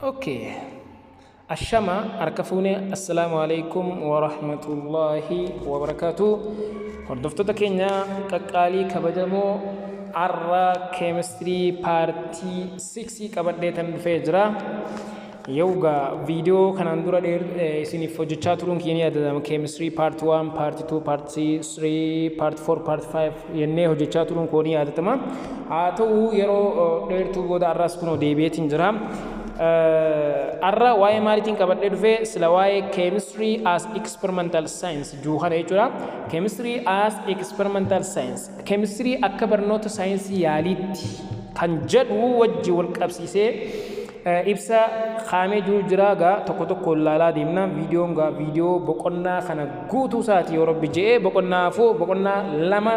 Okay. Ashama harka fuunee, assalaamu alaikum warahmatullaahi wabarakaatu. Hordoftoota keenya qaqqaalii kabajamoo, har'a chemistry part 6 qabadhee tan dhufee jira. Yoogaa viidiyoo kanaan dura isiniif hojjechaa turuun keenya yaadatama. Chemistry part 1, part 2, part 3, part 4, part 5 jennee hojjechaa turuun koo ni yaadatama. Haa ta'u, yeroo dheertuu booda har'as kunoo deebi'eetiin jira. Har'a waa'ee maaliitiin qabadhee dhufee? Sila waa'ee chemistry as experimental science juu kana jechuudha. Chemistry as experimental science. Chemistry akka barnoota saayinsii yaaliitti kan jedhu wajji wal qabsiisee ibsa kaamee jiru jira. Gaa tokko tokko ilaalaa deemna. Viidiyoon gaa viidiyoo boqonnaa kana guutuu isaati. Yoo Rabbi je'ee, boqonnaa afur, boqonnaa lama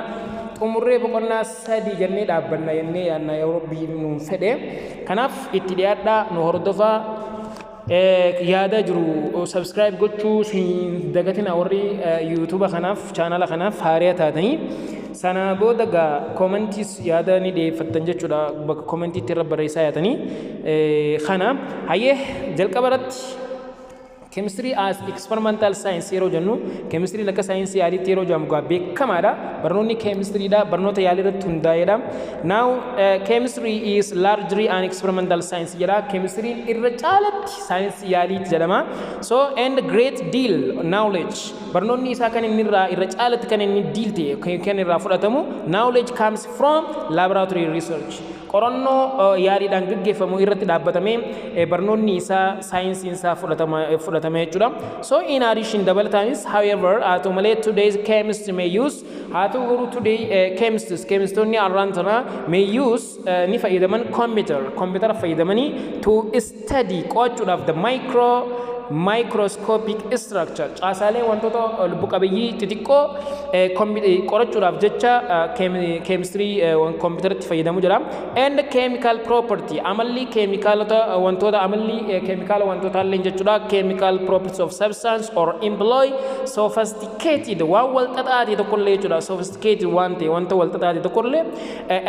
xumurree boqonnaa sadii jennee dhaabbanna jennee yaadna, yoo Rabbi nuun fedhe. Kanaaf itti dhiyaadhaa, nu hordofaa. Yaada jiru subscribe gochuu hin dagatina, warri YouTube kanaaf, chaanala kanaaf haariyaa taatanii. Sana booda gaa commentiis yaada ni dhiyeeffattan jechuudha, bakka commentiitti irra barreessaa yaatanii kana. Hayyee, jalqaba irratti chemistry as experimental science yeroo jennu, chemistry akka saayinsii yaaliitti yeroo jedhamu gaa beekamaadha. Barnoonni chemistryidha, barnoota yaalii irratti hundaa'edha. Now chemistry is largely an experimental science jedha. Chemistry irra caalatti saayinsii yaaliitti jedhama. So and great deal knowledge, barnoonni isaa kan inni irraa irra caalatti kan inni deal ta'e, kan irraa fudhatamu, knowledge comes from laboratory research, qorannoo yaaliidhaan gaggeeffamu irratti dhaabbatamee barnoonni isaa, saayinsiin isaa fudhatame jechuudha. So in addition, dabalataanis, however, haa ta'u malee, today's chemists may use, haa ta'u garuu, today chemists, chemistoonni har'aan tana, may use, ni fayyadaman, computer, computer fayyadamanii, to study, qo'achuudhaaf, the microscopic structure, caasaalee wantoota lubbu qabeeyyii xixiqqoo qorachuudhaaf jecha keemistirii kompiitaratti fayyadamu jira. And chemical property, amalli keemikaalota wantoota, amalli keemikaala wantoota illee jechuudha. Chemical properties of substance or employ sophisticated, waan wal xaxaate tokkollee jechuudha. Sophisticated waan ta'e, wanta wal xaxaate tokkollee,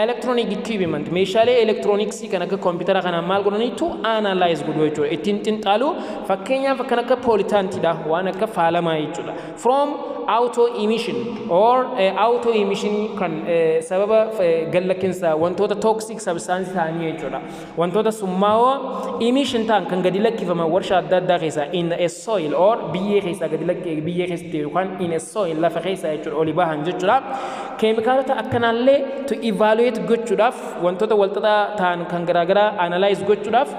electronic equipment, meeshaalee elektirooniksii kan akka kompiitara kanaan maal godhanii, to analyze godhu jechuudha. Ittiin xinxaalu. Fakkeenyaaf kan akka pollutantidha, waan akka faalamaa jechuudha. From auto emission or auto emission kan sababa gallakkinsa wantoota toxic substance ta'anii jechuudha. Wantoota summaawoo emission ta'an kan gadi lakkifaman warshaa adda addaa keessaa, in a soil or biyyee keessaa gadi lakki, biyyee keessatti yookaan in a soil, lafa keessa jechuudha, oli bahan jechuudha. Keemikaalota akkanaallee to evaluate gochuudhaaf, wantoota walxaxaa ta'an kan garaagaraa analyze gochuudhaaf,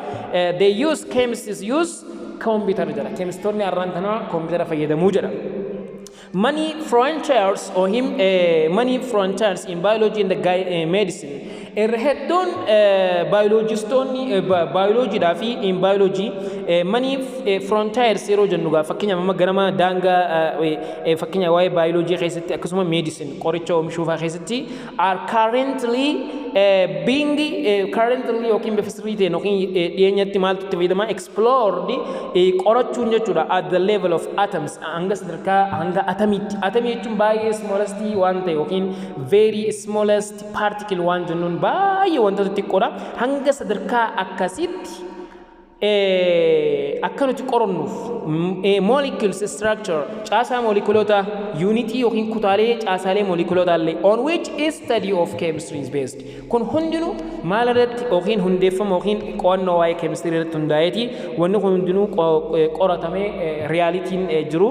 they use, chemists use computer jedha. Keemistoonni har'aan tanaa computer fayyadamuu jedha. Many frontiers or him many frontiers in biology and the medicine. Irra hedduun baayoloojistoonni baayoloojiidhaa fi in biology, many frontiers yeroo jennu gaa, fakkeenyaaf amma ganama daangaa, fakkeenya waa'ee baayoloojii keessatti akkasuma medicine, qoricha oomishuufaa keessatti, are currently being currently yookiin bifa sirrii ta'een yookiin dhiyeenyatti maaltu itti fayyadama, explored, qorachuun jechuudha, at the level of atoms, hanga sadarkaa hanga atamiitti. Atamii jechuun baay'ee smallest waan ta'e yookiin very smallest particle waan jennuun, baay'ee wantoota xiqqoodha. Hanga sadarkaa akkasitti akka nuti qorannuuf, molecules structure, caasaa moolekuloota, unitii yookiin kutaalee caasaalee moolekuloota illee, on which study of chemistry is based. Kun hundinuu maal irratti yookiin hundeeffama yookiin qo'annoo waa'ee chemistry irratti hundaa'eeti wanni kun hundinuu qoratamee realityn jiru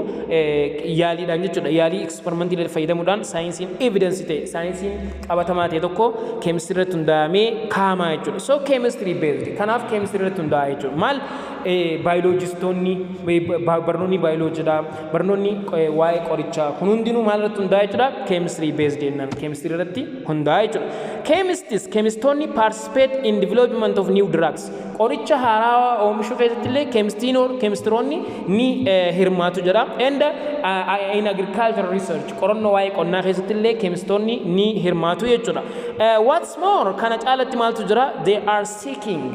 yaaliidhaan jechuudha. Yaalii experimentii irratti fayyadamuudhaan saayinsiin evidence ta'e, saayinsiin qabatamaa ta'e tokko chemistry irratti hundaa'amee kaa'amaa jechuudha. So chemistry based, kanaaf chemistry irratti hundaa'a jechuudha. Maal, baayoloojistoonni, barnoonni baayoloojiidha, barnoonni waa'ee qorichaa kun hundinuu maal irratti hundaa'a jechuudha? Chemistry based jennaan, chemistry irratti hundaa'a jechuudha. Chemists, chemistoonni, participate in development of new drugs, qoricha haaraa oomishuu keessatti illee keemistiroonni ni hirmaatu jedha. And in agricultural research, qorannoo waa'ee qonnaa keessatti illee keemistoonni ni hirmaatu jechuudha. What's more, kana caalatti maaltu jira? They are seeking.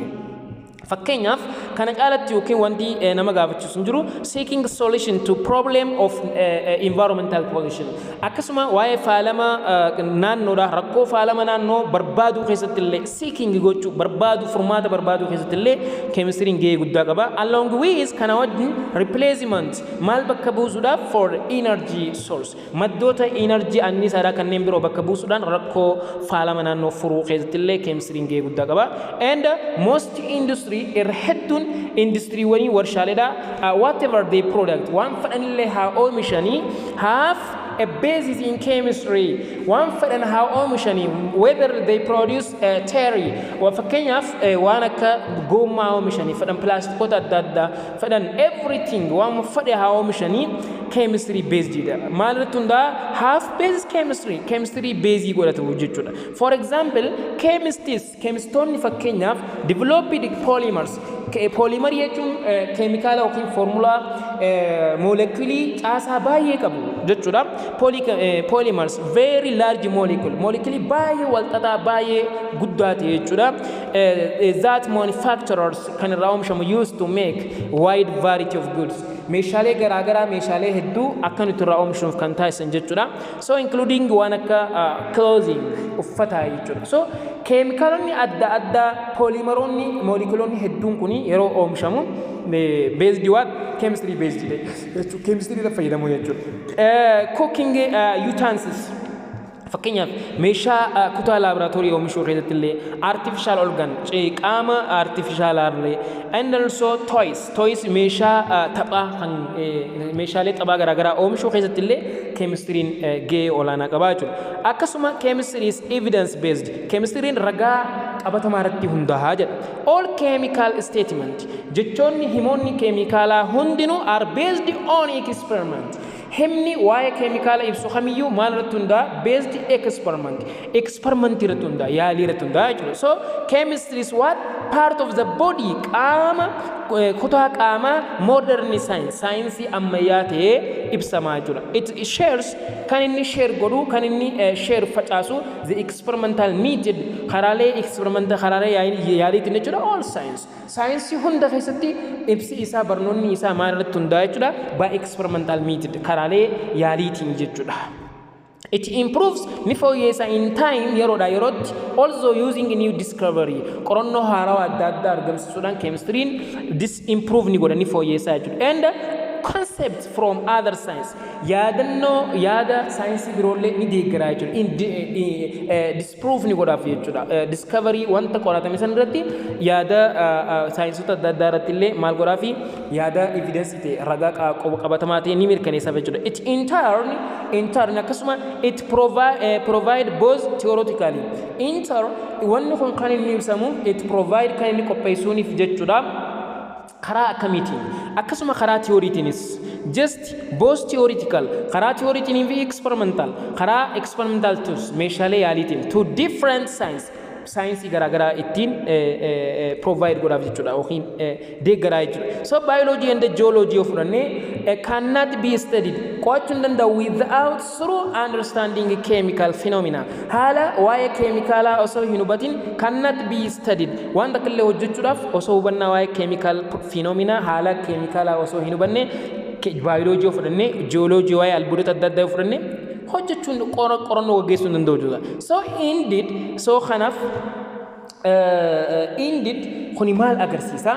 Fakkeenyaaf Kana caalatti yookiin wanti nama gaafachiisu hin jiru. Seeking solution to problem of environmental pollution. Akkasuma waa'ee faalama naannoodha, rakkoo faalama naannoo barbaaduu keessatti illee, seeking gochuu, barbaaduu, furmaata barbaaduu keessatti illee keemistiriin gahee guddaa qaba. Along with, kana wajjin, replacement, maal bakka buusuudhaaf, for energy source, maddoota energy anniisaadhaa kanneen biroo bakka buusuudhaan rakkoo faalama naannoo furuu keessatti illee keemistiriin gahee guddaa qaba. And most industry, irra hedduun industiriiwwanii warshaaleedha, whatever they product, waan fedhanillee haa oomishanii, have a basis in chemistry. Waan fedhan haa oomishanii, whether they produce terry, wa fakkeenyaaf waan akka gommaa oomishanii fedhan, pilaastikoota adda addaa fedhan, everything, waan fedhe haa oomishanii, chemistry based dha. Maal irratti hundaa? Have basis chemistry, chemistry base godhatu jechuudha. For example, chemists, chemistoonni fakkeenyaaf, developed polymers. Polymer jechuun keemikaala yookiin foormulaa moolekuulii caasaa baay'ee qabu jechuudha. Polymers, very large molecule, molecuulii baay'ee walxaxaa, baay'ee guddaa ta'e jechuudha. That manufacturers, kan irraa oomishamu, used to make wide variety of goods. Meeshaalee garaagaraa, meeshaalee hedduu akka nuti irraa oomishnuuf kan taasisan jechuudha. So including waan akka clothing, uffataa jechuudha. So keemikaalonni adda addaa, poolimeroonni, moolekuloonni hedduun kun yeroo oomishamu based what? Chemistry based jechuudha. Chemistry irra fayyadamu jechuudha. Cooking utensils, fakkeenyaaf meeshaa kutaa laaboraatoorii oomishuu keessatti illee, artificial organ, qaama artificial illee, and also toys, toys meeshaa taphaa kan meeshaalee taphaa garaagaraa oomishuu keessatti illee keemistiriin gahee olaanaa qaba jechuudha. Akkasuma chemistry is evidence based. Keemistiriin ragaa qabatamaa irratti hundaa'a jedha. All chemical statement, jechoonni, himoonni keemikaalaa hundinuu, are based on experiment. Himni waa'ee keemikaala ibsu kamiyyuu maal irratti hundaa'a? Based experiment. Experiment irratti hundaa'a, yaalii irratti hundaa'a jechuudha. So chemistry is what? Part of the body, qaama, kutaa qaamaa modern science, saayinsii ammayyaa ta'ee ibsamaa jechuudha. It shares, kan inni share godhu, kan inni share facaasu, the experimental method, karaalee experimental, karaalee yaaliitiin jechuudha. All science, saayinsii hunda keessatti ibsi isaa, barnoonni isaa maal irratti hundaa'a jechuudha? By experimental method, karaalee yaaliitiin jechuudha. It improves, ni fooyyeessa, in time, yeroodha yerootti, also using new discovery, qorannoo haarawaa adda addaa argamsiisuudhaan keemistiriin this improve ni godha, ni fooyyeessa jechuudha. And concepts from other science, yaadannoo yaada saayinsii biroollee ni deeggaraa jechuudha. Disprove ni godhaaf jechuudha. Discovery wanta qoratame san irratti yaada saayinsota adda addaa irratti illee maal godhaafi, yaada evidence ta'e, ragaa qabatamaa ta'e ni mirkaneessaaf jechuudha. It in turn, akkasuma it provide both theoretically. In turn, wanni kun kan inni ibsamu, it provide, kan inni qopheessuuniif jechuudha. Karaa akkamiitiin? Akkasuma karaa tiyooriitiinis, just both theoretical, karaa tiyooriitiin fi experimental, karaa experimental tools, meeshaalee yaaliitiin, to different science, saayinsii garaagaraa ittiin provide godhaaf jechuudha yookiin deeggaraa jechuudha. So biology and geology yoo fudhannee, cannot be studied, qo'achuu hin danda'u, without through understanding chemical phenomena. Haala waa'ee keemikaalaa osoo hin hubatin cannot be studied. Waan takka illee hojjechuudhaaf osoo hubannaa waa'ee chemical phenomena, haala keemikaalaa osoo hin hubanne, baayoloojii yoo fudhannee, jiyooloojii, waa'ee albuudota adda addaa yoo fudhannee, hojjechuun qorannoo gaggeessuu hin danda'u jechuudha. So indeed, so kanaaf, indeed kuni maal agarsiisa?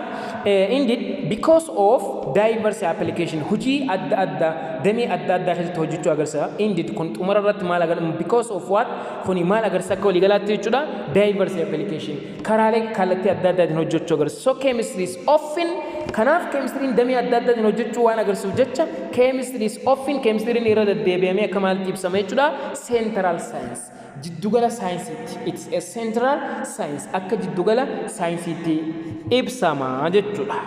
Indeed, because of diverse application, hojii adda addaa, damee adda addaa keessatti hojjechuu agarsiisa. Indeed, kun xumura irratti maal agarsiisa? Because of what? Kuni maal agarsiisa akka waliigalaatti jechuudha? Diverse application, karaalee kallattii adda addaatiin hojjechuu agarsiisa. So chemistry is often, kanaaf chemistry'n damee adda addaatiin hojjechuu waan agarsiisuuf jecha, chemistry is often, chemistry'n irra deddeebi'amee akka maalitti ibsama jechuudha? Central science, jiddugala saayinsiitti. It's a central science, akka jiddugala saayinsiitti ibsama jechuudha.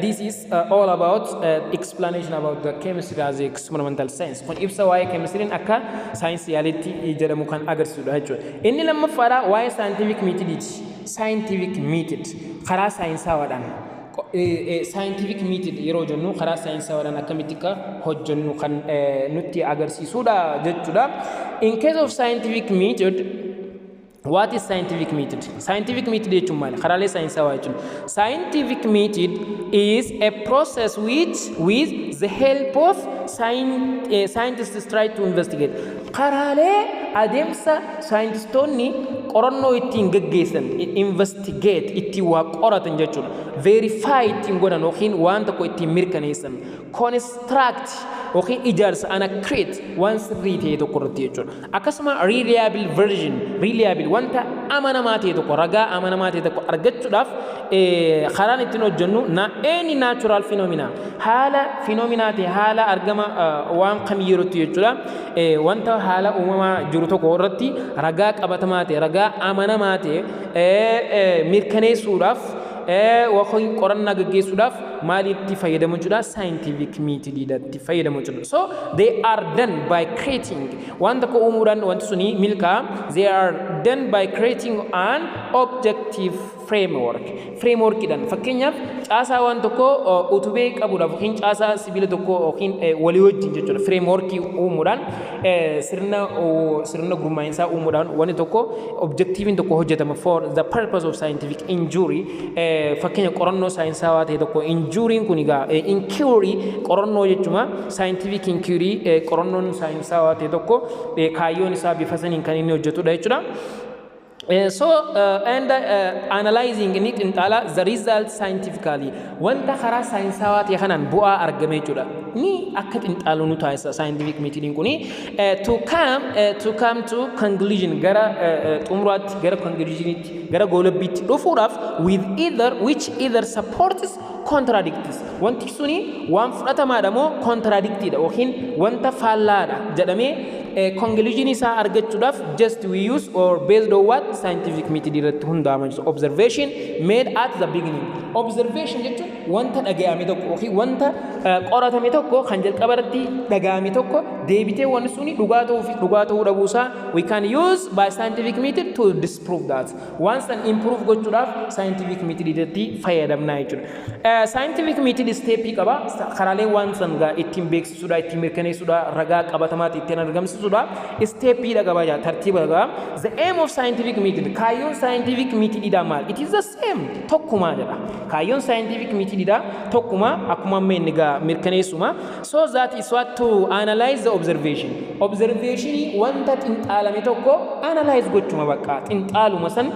This is all about explanation about the chemistry as experimental science. Kun ibsa waa'ee chemistry'n akka saayinsii yaalitti jedhamu kan agarsiisudha jechuudha. Inni lammaffaadha waa'ee scientific methoditi. Scientific method, karaa saayinsawaadhaan, scientific method yeroo jennu, karaa saayinsawaadhaan akkamitti akka hojjennu kan nutti agarsiisudha jechuudha. In case of scientific method, What is scientific method? Scientific method jechuun maali? Karaalee saayinsawaa jechuun. Scientific method is a process which, with the help of scientists, try to investigate. Karaalee adeemsa saayintistoonni qorannoo ittiin gaggeessan, investigate, ittiin waa qoratan jechuudha. Verify ittiin godhan yookiin waan tokko ittiin mirkaneessan. Construct yookiin ijaarsa ana create waan sirrii ta'e tokko irratti jechuudha. Akkasuma reliable version, reliable, wanta amanamaa ta'e tokko, ragaa amanamaa ta'e tokko argachuudhaaf karaan ittiin hojjennu na any natural phenomena, haala phenomena ta'e, haala argama waan kamiyyuu jechuudha. Wanta haala uumamaa jiru tokko irratti ragaa qabatamaa ta'e, ragaa amanamaa ta'e mirkaneessuudhaaf yookiin qorannaa gaggeessuudhaaf maalitti fayyadamu jechuudha? Scientific methodidatti fayyadamu jechuudha. So they are done by creating, waan tokko uumuudhaan wanti suni milkaa. They are done by creating an objective framework, frameworkidhaan. Fakkeenyaaf, caasaa waan tokko utubee qabuudhaaf yookiin caasaa sibiila tokko yookiin walii wajjin jechuudha, frameworkii uumuudhaan, sirna gurmaa'insaa uumuudhaan wanni tokko, objectiviin tokko hojjetama for the purpose of scientific inquiry. Fakkeenya, qorannoo saayinsawaa ta'e tokko, inquiryn kun egaa inquiry qorannoo jechuma, scientific inquiry, qorannoon saayinsawaa ta'e tokko kaayyoon isaa bifa saniin kan inni hojjetudha jechuudha. So and analyzing, ni xinxala, the result scientifically, wanta karaa saayinsawaa ta'e kanaan bu'aa argame jechuudha. Ni akka xinxaalu nu taasisa scientific methodin kuni to come to conclusion, gara xumuraatti, gara conclusionitti, gara goolabbiitti dhufuudhaaf, with either which either supports, contradicts, wanti suni waan fudhatamaadha moo contradictidha yookiin wanta faallaadha jedhamee conclusion isaa argachuudhaaf, just we use or based on what? Scientific method irratti hundaa'ama jechuudha. Observation made at the beginning. Observation jechuun wanta dhaga'ame tokko yookiin wanta qoratame tokko kan jalqaba irratti dhaga'ame tokko deebitee wanni suni dhugaa ta'uu fi dhugaa ta'uu dhabuusaa we can use by scientific method to disprove that. Waan san improve gochuudhaaf scientific method irratti fayyadamna jechuudha. Scientific method stepii qaba. Karaalee waan san ittiin beeksisuudha, ittiin mirkaneessuudha, ragaa qabatamaatti ittiin argamsiisuudha. Stepiidha qaba, tartiiba qaba. The aim of scientific method, kaayyoon scientific methodidha maal? It is the same, tokkuma jedha. Kaayyoon scientific methodidha tokkuma, akkuma amma inni gaa mirkaneessuma. So that is what? To analyze the observation. Observation, wanta xinxaalame tokko analyze gochuma, bakka xinxaaluma san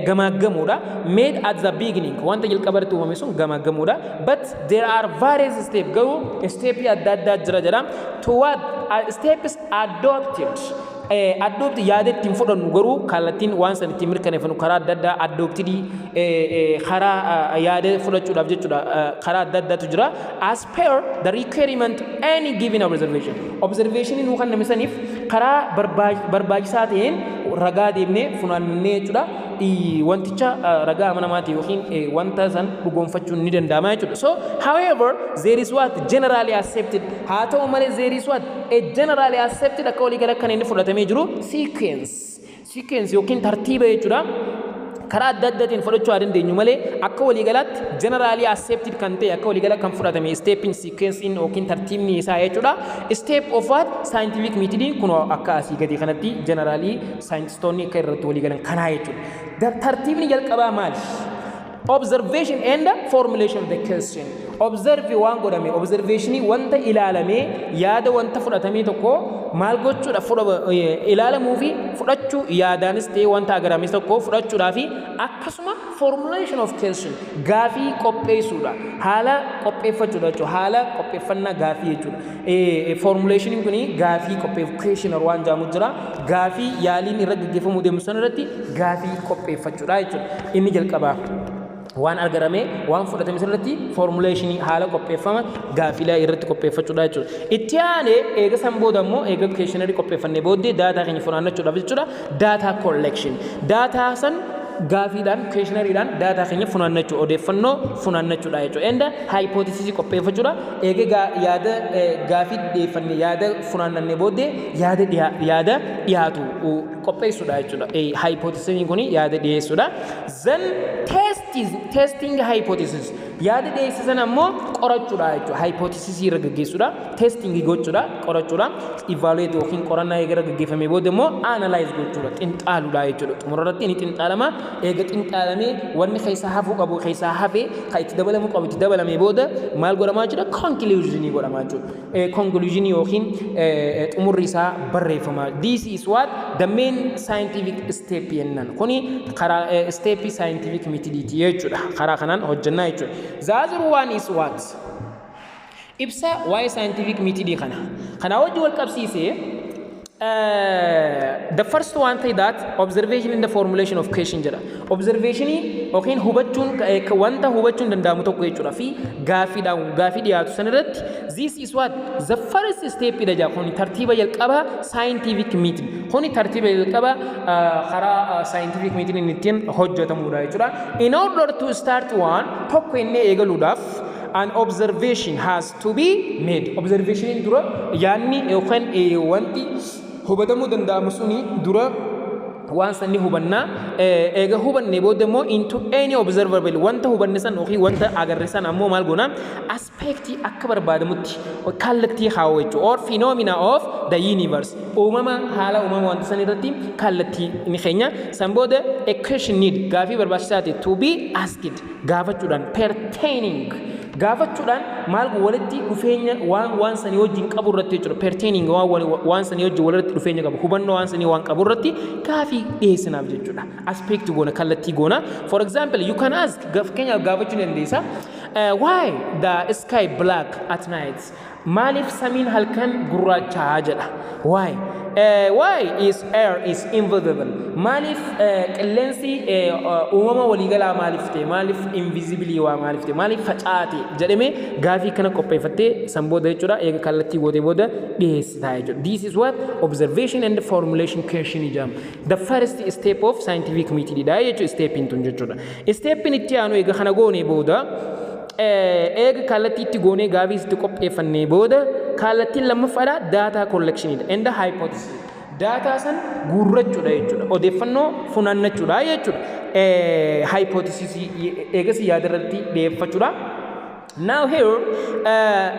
gamaaggamuudha. Made at the beginning, wanta jalqaba irratti uumame sun gamaaggamuudha. But there are various steps, garuu stepii adda addaa jira jedha. To what steps adopted, adopt, yaada ittiin fudhannu garuu kallattiin waan san ittiin mirkaneeffannu karaa adda addaa, adoptedii, karaa yaada fudhachuudhaaf jechuudha, karaa adda addaatu jira. As per the requirement any given observation, observation nuu kan saniif karaa barbaachisaa ta'een ragaa deemnee funaannee jechuudha, wanticha ragaa amanamaa ta'e yookiin wanta san dhugoonfachuun ni danda'ama jechuudha. So however, there is what generally accepted, haa ta'u malee, there is what a generally accepted, akka walii gala kan inni fudhatamee jiru sequence yookiin tartiiba jechuudha. Karaa adda addaatiin fudhachuu haa dandeenyu malee, akka waliigalaatti generally accepted kan ta'e, akka waliigala kan fudhatame, stepin sequencing yookiin tartiibni isaa jechuudha. Step of what? Scientific method kun akka asii gadi kanatti generally scientistoonni akka irratti waliigalan kanaa jechuudha. Tartiibni jalqabaa maali? Observation and formulation of the question. Observe waan godhame, observationii, wanta ilaalamee, yaada wanta fudhatamee tokko maal gochuudha, ilaalamuu fi fudhachuu, yaadaanis ta'e wanta agarames tokko fudhachuudhaa fi akkasuma formulation of question, gaafii qopheessuudha, haala qopheeffachuudha jechuudha, haala qopheeffannaa gaafii jechuudha. Formulationiin kun gaafii qopheef, questionnaire waan jedhamu jira, gaafii yaaliin irra gaggeeffamuu deemu sana irratti gaafii qopheeffachuudha jechuudha. Inni jalqabaa waan argarame, waan fudhatame sirriitti formulationii, haala qopheeffama gaafilee irratti qopheeffachuudha jechuudha. Itti aanee, eega san booda immoo, eega questionnaire qopheeffannee booddee, daataa keenya funaannachuudhaaf jechuudha. Data collection. Daataa san gaafiidhaan, questionnaireidhaan daataa keenya funaannachuu, odeeffannoo funaannachuudha jechuudha. And hypothesisii qopheeffachuudha. Eega yaada gaafii dhiyeeffannee, yaada funaannannee booddee, yaada dhiyaatu qopheessuudha jechuudha. Hypothesisiin kun yaada dhiyeessuudha. Then test Testing hypothesis, yaada dhiyeessisan ammoo qorachuudha jechuudha. Hypothesis irra gaggeessuudha, testing gochuudha, qorachuudha, evaluate yookiin qorannaa eega gaggeeffamee booda immoo analyze gochuudha, xinxaaluudha jechuudha. Xumura irratti ni xinxaalama. Eega xinxaalamee, wanni keessaa hafuu qabu keessaa hafee, kan itti dabalamuu qabu itti dabalamee booda maal godhamaa jechuudha? Conclusion godhamaa jechuudha. Conclusion yookiin xumurri isaa barreeffama. This is what the main scientific step jennaan. Kuni karaa step scientific method jechuudha. Karaa kanaan hojjannaa jechuudha. The other one is what? Ibsa waa'ee scientific method kana. Kana wajji wal qabsiisee, the first one say that observation in the formulation of question jedha. Observation yookiin hubachuun, wanta hubachuun danda'amu tokko jechuudha, fi gaaffiidhaan gaaffii dhiyaatu san irratti, this is what the first step dha jedha. Kuni tartiiba jalqaba scientific method. Kuni tartiiba jalqaba karaa scientific method inni ittiin hojjetamudha jechuudha. In order to start one, tokko inni eegaluudhaaf, an observation has to be made. Observation dura yaanni yookaan wanti hubatamuu danda'amu suni dura waan sanni hubannaa. Eega hubanne booda immoo into any observable, wanta hubanne san yookiin wanta agarre san ammoo maal goona? Aspectii akka barbaadamutti kallattii kaa'u jechuudha. Or phenomena of the universe, uumama, haala uumama wanta san irratti kallattii ni keenya. San booda a question need, gaafii barbaachisaa ta'e, to be asked, gaafachuudhaan, pertaining, gaafachuudhaan maal walitti dhufeenya waan sanii wajjin qabu irratti jechuudha. Pertaining, waan sanii wajjin walitti dhufeenya qabu, hubannoo waan sanii waan qabu irratti gaafii dhiyeessinaaf jechuudha. Aspect goona, kallattii goona. For example, you can ask, fakkeenyaaf gaafachuu dandeessa. Why the sky black at night? Maaliif samiin halkan gurraachaa jedha? Why? Why is air is invisible? Maaliif qilleensi uumama waliigalaa maaliif ta'e? Maaliif invisible waa maaliif ta'e? Maaliif facaate jedhamee gaafii kana qopheeffattee san booda jechuudha, eega kallattii gootee booda dhiyeessitaa jechuudha. This is what observation and formulation question jedhama. The first step of scientific method dha jechuudha stepin tun jechuudha. Stepin itti aanu, eega kana goonee booda, eega kallattii itti goonee gaafii itti qopheeffannee booda, kallattiin lammaffaadha data collection and hypothesis. Daataa san guurrachuudha jechuudha. Odeeffannoo funaannachuudha jechuudha. Hypothesis eegas yaada irratti dhiyeeffachuudha. Now here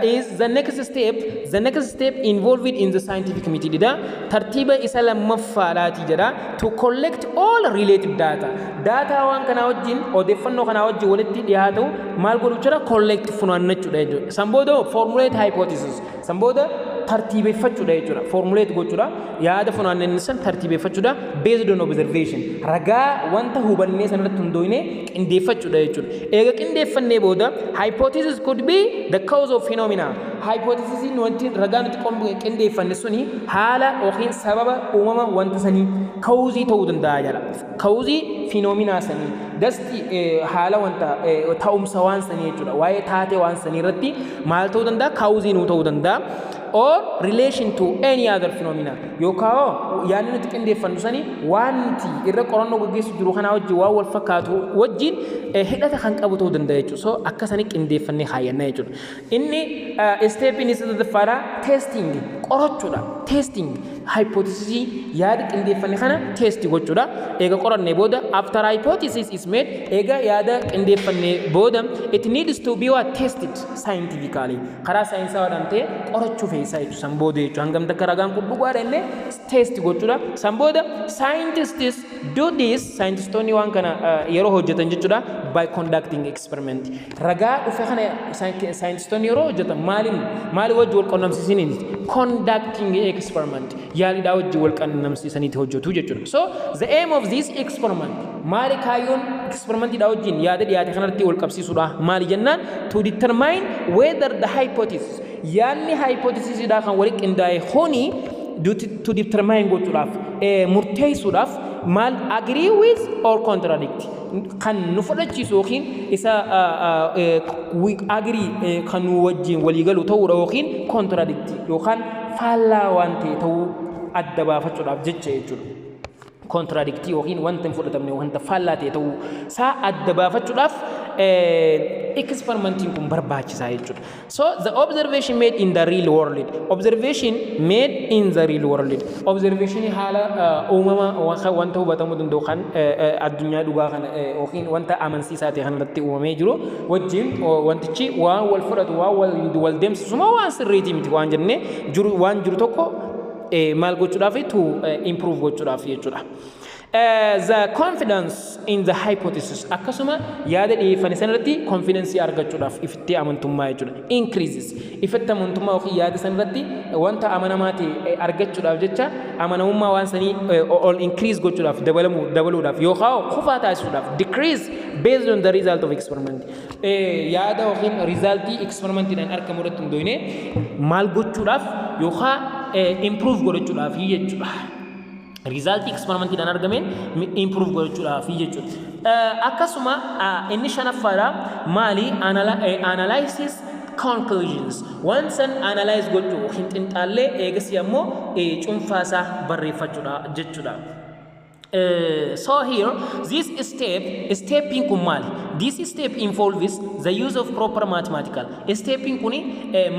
is the next step. The next step involved in the scientific method dha. Tartiiba isa lammaffaadhaati jedha. To collect all related data. Data waan kanaa wajjin, odeeffannoo kanaa wajjin walitti dhiyaatu maal godhu jechuudha? Collect, funaannachuudha jechuudha. San booda formulate hypothesis. San booda tartiibeffachuudha jechuudha. Formulate gochuudha. Yaada funaannanni san tartiibeffachuudha. Based on observation. Ragaa wanta hubannee sanarratti hundoofnee qindeeffachuudha jechuudha. Eega qindeeffannee booda, hypothesis could be the cause of phenomena. Hypothesis, wanti ragaa nuti qindeeffanne suni haala yookiin sababa uumama wanta sanii, cause ta'uu danda'a jedha. Cause phenomena sanii. Dasti haala wanta ta'umsa waan sanii jechuudha. Waa'ee taatee waan sanii irratti maal ta'uu danda'a? Cause nuu ta'uu danda'a. Or relation to any other phenomena, yookaan yaadni nuti qindeeffannu sani waan nuti irra qorannoo gaggeessu jiru kanaa wajjin waan wal fakkaatu wajjin hidhata kan qabu ta'uu danda'a jechuudha. So akka sani qindeeffannee kaayyannaa jechuudha. Inni stepin isa sadaffaadha, testing, qorachuudha. Testing hypothesis, yaada qindeeffanne kana test gochuudha. Eega qorannee booda, after hypothesis is made, eega yaada qindeeffannee booda, it needs to be what? Tested scientifically. Karaa saayinsawaadhaan ta'e qorachuu fe'isaa jechuudha. San booda jechuudha. Hangam takka ragaan kun dhugaadha illee test gochuudha. San booda scientists do this, scientistoonni waan kana yeroo hojjetan jechuudha, by conducting experiment. Ragaa dhufe kana scientistoonni yeroo hojjetan maaliin maali wajji wal qunnamsiisaniiti? Conducting experiment, yaaliidhaa wajji wal qunnamsiisaniiti hojjetu jechuudha. So the aim of this experiment maali? Kaayyoon experimentiidhaa wajjin yaada dhiyaate kanarratti wal qabsiisuudha maali jennaan, to determine whether the hypothesis, yaadni hypothesisidhaa kan walitti qindaa'e kuni, to determine gochuudhaaf, murteessuudhaaf, maal agree with or contradict kan nu fudhachiisu yookiin isa agree kan nu wajjin waliigalu ta'uudha yookiin contradict yookaan faallaa waan ta'e ta'uu adda baafachuudhaaf jecha jechuudha. Contradict yookiin wanta hin fudhatamne, wanta faallaa ta'e ta'uu isaa adda baafachuudhaaf experimentiin kun barbaachisaa jechuudha. So the observation made in the real world, observation made in the real world, observation haala uumama wanta hubatamuu danda'u kan addunyaa dhugaa kana yookiin wanta amansiisaa ta'e kanarratti uumamee jiru wajjin wantichi waan wal fudhatu, waan wal deemsisu moo waan sirriitii miti waan jennee jiru, waan jiru tokko maal gochuudhaaf, to improve gochuudhaaf jechuudha. The confidence in the hypothesis, akkasuma yaada dhiyeeffame sanarratti confidence argachuudhaaf, ifitti amantummaa jechuudha. Increases, ifitti amantummaa yookiin yaada sanarratti wanta amanamaa ta'e argachuudhaaf jecha, amanamummaa waan sanii ol increase gochuudhaaf, dabalamuu dabaluudhaaf yookaan kufaa taasisuudhaaf, decrease based on the result of experiment, yaada yookiin resultii experimentiidhaan argamu irratti hundoofne maal gochuudhaaf yookaan improve godhachuudhaaf jechuudha. Resultii experimentiidhaan argameen improve gochuudhaaf jechuudha. Akkasuma inni shanaffaadha maali? Analysis conclusions, waan san analyze gochuu yookiin xinxaallee eegasii ammoo cuunfaasaa barreeffachuudha jechuudha. So here this step, stepping kun maali? This step involves the use of proper mathematical stepping kuni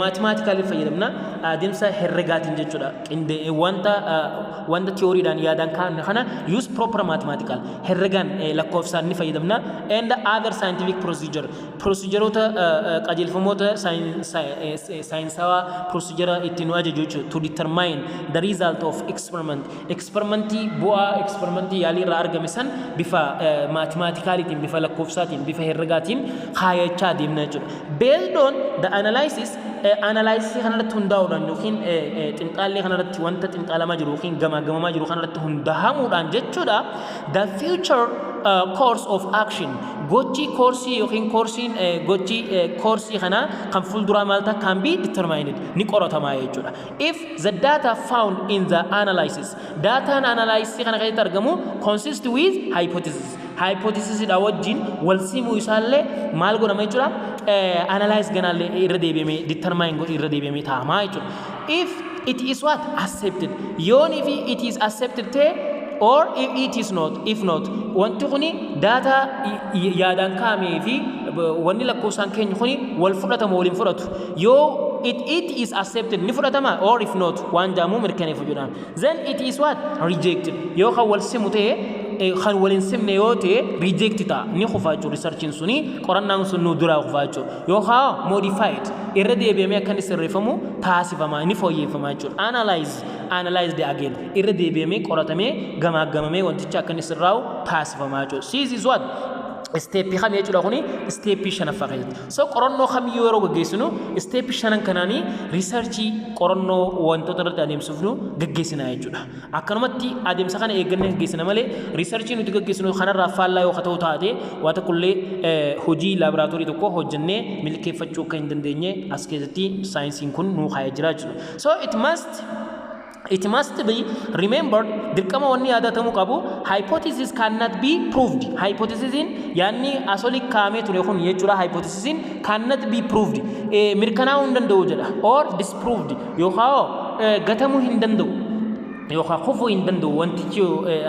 mathematical fayyadamna, adeemsa herregaatiin jechuudha. Qinde wanta theoryidhaan yaadaan kaa'anne kana use proper mathematical herregaan lakkoofsaan ni fayyadamna, and other scientific procedure, procedureota, qajeelfamoota saayinsawaa, procedure ittiin nu ajaju jechuudha, to determine the result of experiment, experimentii, bu'aa experimentii yaalii irraa argame san bifa mathematicalitiin, bifa lakkoofsaatiin, bifa herregaatiin kaayachaa deemna jechuudha. Based on the analysis, analysis kanarratti hundaa'uudhaan yookiin xinxaallee kanarratti, wanta xinxaalamaa jiru yookiin gamaagamamaa jiru kanarratti hundaahamuudhaan jechuudha. The future course of action, gochi koorsii yookiin koorsiin gochi koorsii kanaa kan fuulduraa maal ta'a, can be determined, ni qoratamaa jechuudha. If the data found in the analysis, daataan analysis kana keessatti argamu consist with hypothesis, hypothesis dha wajjin wal simuu isaallee maal godhama jechuudha, analyze ganaallee irra deebi'amee determine godhu, irra deebi'amee taa'amaa jechuudha. If it is what accepted, yoon if it is accepted ta'e, or if it is not, if not, wanti kuni daataa yaadaan kaa'amee fi wanni lakkoofsaan keenya kuni wal fudhatama waliin fudhatu, yoo it is accepted, ni fudhatama, or if not waan jedhamu mirkaneeffu jedhama, then it is what rejected. Yoo kan wal simu ta'e, kan waliin simne yoo ta'e, reject ta'a, ni kufa jechuudha. Researchiin suni, qorannaan sun nu duraa kufa jechuudha, yookaan modified, irra deebi'amee akka inni sirreeffamu taasifama, ni fooyyeffama jechuudha. Analyzed again, irra deebi'amee qoratamee gamaagamamee wanticha akka inni sirraa'u taasifama jechuudha. This is what steppii kam jechuudha kuni? Steppii shanaffaa keessatti. So qorannoo kamiyyuu yeroo gaggeessinu steppii shanan kanaanii researchii, qorannoo wantoota irratti adeemsifnu gaggeessina jechuudha. Akkanumatti adeemsa kana eeggannee gaggeessina malee researchii nuti gaggeessinu kanarraa faallaa yoo ta'u taate, waa tokkollee hojii laaboraatoorii tokko hojjennee milkeeffachuu akka hin dandeenye as keessatti saayinsiin kun nuu kaa'ee jira jechuudha. So it must be remembered, dirqama wanni yaadatamuu qabu, hypothesis cannot be proved. Hypothesisin yaanni asoli kaa'amee ture kun jechuudha, hypothesisin cannot be proved, mirkanaa'uu hin danda'u jedha, or disproved, yookaan gatamuu hin danda'u yookaan kufuu hin danda'u wantichi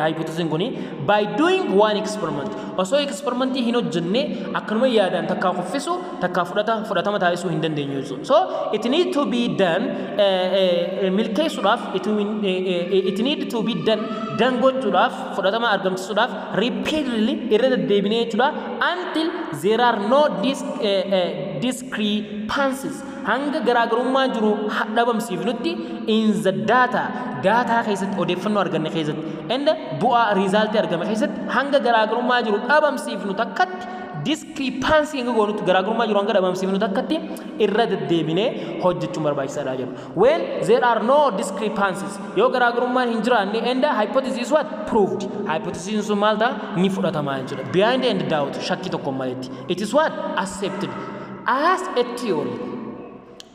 hypothesisin kuni by doing one experiment. Osoo experimentii hin hojjenne akkanuma yaadaan takkaa kuffisu, takkaa fudhata fudhatama taasisuu hin dandeenyu jechuudha. So it need to be done, milkeessuudhaaf, it need to be done, done gochuudhaaf, fudhatama argamsiisuudhaaf, repeatedly, irra deddeebinee jechuudha, until there are no discrepancies, hanga garaagarummaa jiru dhabamsiifnutti, in the data, daataa keessatti, odeeffannoo arganne keessatti and bu'aa resultii argame keessatti, hanga garaagarummaa jiru dhabamsiifnu takkatti, discrepancy hanga goonutti, garaagarummaa jiru hanga dhabamsiifnu takkatti irra deddeebinee hojjechuun barbaachisaadha jedhu. When there are no discrepancies, yoo garaagarummaan hin jiraanne, and hypothesis what proved, hypothesis sun maal ta'a? Ni fudhatama jechuudha. Beyond and doubt, shakkii tokko maletti. It is what accepted as a theory,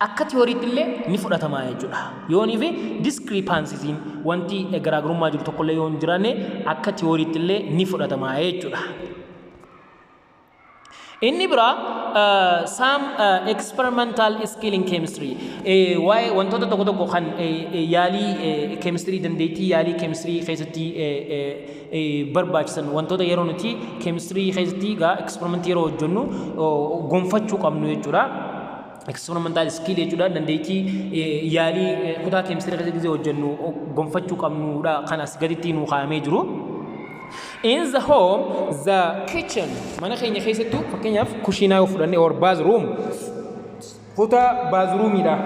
akka theoryitti illee ni fudhatama jechuudha. Yoonii fi discrepancisiin, wanti garaagarummaa jiru tokkollee yoo hin jiraanne, akka theoryitti illee ni fudhatama jechuudha. Inni biraa some experimental skill in chemistry, waa'ee wantoota tokko tokko kan yaalii chemistry, dandeettii yaalii chemistry keessatti barbaachisan, wantoota yeroo nuti chemistry keessatti gaa experiment yeroo hojjennu gonfachuu qabnu jechuudha. Experimental skill jechuudha, dandeettii yaalii kutaa chemistry keessatti hojjennu gonfachuu qabnudha kan as gaditti nu kaa'amee jiru. In the home, the kitchen, mana keenya keessattuu, fakkeenyaaf kushiinaa yoo fudhanne, or bathroom, kutaa bathroomiidha.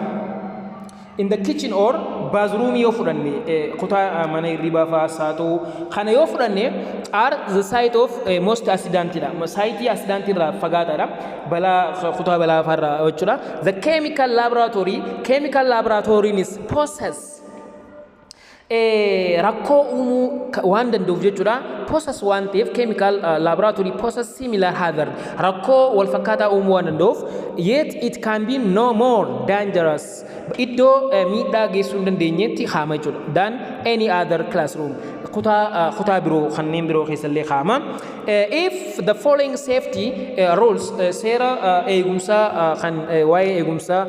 In the kitchen or bathroom yoo fudhanne, kutaa mana hirribaa fa'aas haa ta'u, kana yoo fudhanne, are the site of most accidentidha. Siteii accident irraa fagaataadha. Balaa kutaa balaa fa'aarraa jechuudha. The chemical laboratory, chemical laboratory is process rakkoo uumuu waan danda'uuf jechuudha. Process waan ta'eef, chemical laboratory process similar hazard, rakkoo wal fakkaataa uumuu waan danda'uuf, yet it can be no more dangerous, iddoo miidhaa geessuu hin dandeenyetti kaa'ama jechuudha, than any other classroom, kutaa biroo kanneen biroo keessallee kaa'ama. If the following safety rules, seera eegumsaa kan waa'ee eegumsaa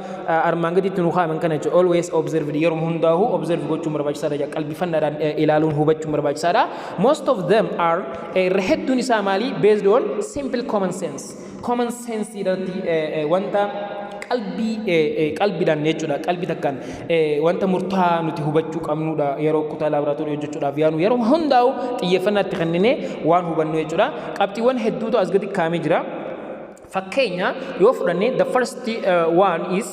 armaan gaditti nu kaa'aman kana jechuudha, always observed, yeroo hundaa'u observe gochuun barbaachisaadha, qalbifannaadhaan ilaaluun hubachuun barbaachisaadha. Most of them are, irra hedduun isaa maali, based on simple common sense, common sense irratti, wanta qalbii qalbiidhaan jechuudha, qalbii takkaan wanta murtaa'aa nuti hubachuu qabnudha. Yeroo kutaa laaboraatoorii hojjechuudhaaf yaanu yeroo hundaa'u xiyyeeffannaa itti kenninee waan hubannu jechuudha. Qabxiiwwan hedduutu as gadi kaa'amee jira. Fakkeenya yoo fudhanne, the first one is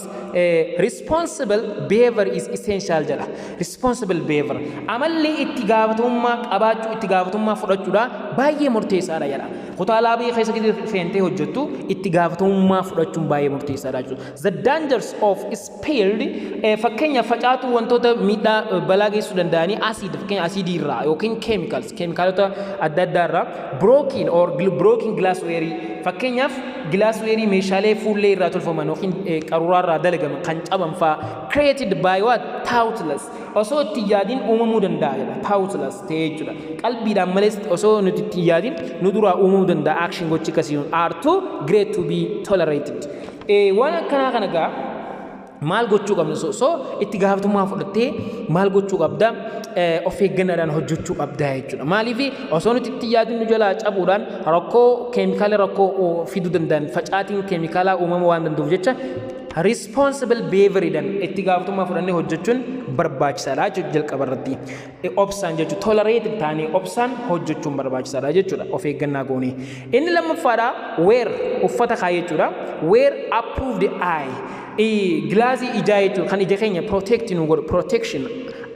responsible behavior is essential jedha. Responsible behavior, amalli itti gaafatamummaa qabaachuu, itti gaafatamummaa fudhachuudha baay'ee murteessaadha jedha. Kutaa laabii keessa seentee hojjettu itti gaafatamummaa fudhachuun baay'ee murteessaadha jechuudha. The dangers of spilled, fakkeenya facaatuu wantoota miidhaa balaa geessisuu danda'anii, acid, fakkeenya asiidii irraa yookiin chemicals, keemikaalota adda addaa irraa, broken or broken glassware, fakkeenyaaf glassware, meeshaalee fuullee irraa tolfaman yookiin qaruuraa irraa dalagaman kan caban fa'aa, created by what, thoughtless, osoo itti yaadin uumamuu danda'a jedha. Thoughtless ta'ee jechuudha, qalbiidhaan malees osoo nuti itti yaadin nu duraa uumamuu danda'a. Action, gochi akkasii, are too great to be tolerated. Waan akkanaa kana gaa maal gochuu qabna? So itti gaafatamummaa fudhattee maal gochuu qabda? Of eeggannaadhaan hojjechuu qabda jechuudha. Maaliif osoo nuti itti yaadin nu jalaa cabuudhaan rakkoo keemikaala rakkoo fiduu danda'an, facaatiin keemikaalaa uumamuu waan danda'uuf jecha, responsible behavior, itti gaafatamummaa fudhannee hojjechuun barbaachisaadha jechuudha jalqaba irratti. Obsaan jechuudha, tolerate taanee obsaan hojjechuun barbaachisaadha jechuudha, of eeggannaa goonee. Inni lammaffaadha, wear, uffata kaayee jechuudha. Wear approved eye glassii ijaa jechuudha, kan ija keenya protect nu godhu, protection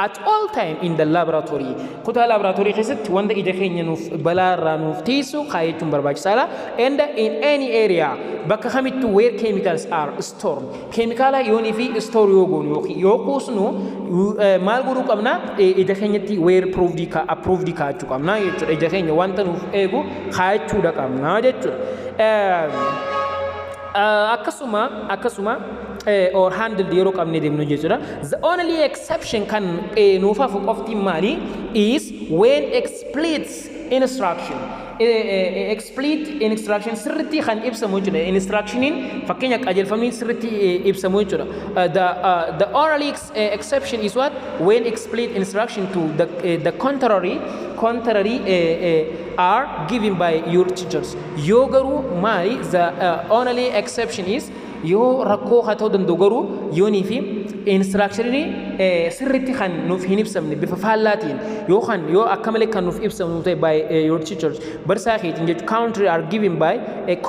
at all time in the laboratory, kutaa laboratory keessatti wanta ija keenya nuuf balaa irraa nuuf tiisu kaayachuun barbaachisaadha. And in any area, bakka kamittuu, where chemicals are stored, keemikaala yoonii fi store yoo goonu yookiin yoo kuusnu maal godhuu qabna? Ija keenyatti wear approved ka approved kaa'achuu qabna jechuudha. Ija keenya wanta nuuf eegu kaayachuudha qabna jechuudha. Akkasuma or handled yeroo qabnee deemnu jechuudha. The only exception kan nuuf hafu qofti maali, is when explicit instruction, explicit instruction, sirriitti kan ibsamu jechuudha. Instructioniin, fakkeenya qajeelfamni sirriitti ibsamu jechuudha. The only exception is what, when explicit instruction to the contrary are given by your teachers. Yoo garuu maali, the only exception is, yoo rakkoo haa ta'uu danda'u garuu yoonii fi instructionii sirriitti kan nuuf hin ibsamne, bifa faallaatiin yookaan yoo akka malee kan nuuf ibsamu ta'e, by your teachers, barsaa keetiin jechuudha, contrary are given by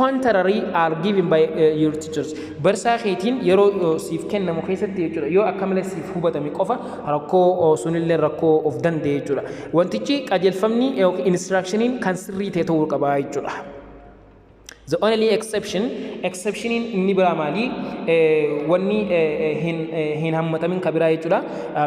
contrary are given by your teachers, barsaa keetiin yeroo siif kennamu keessatti jechuudha, yoo akka malee siif hubatame qofa rakkoo sunillee rakkoo of danda'e jechuudha. Wantichi qajeelfamni yookiin instructioniin kan sirrii ta'e ta'uu qaba jechuudha. The only exception, exceptioniin inni biraa maali? Wanni hin hammatamin ka biraa jechuudha.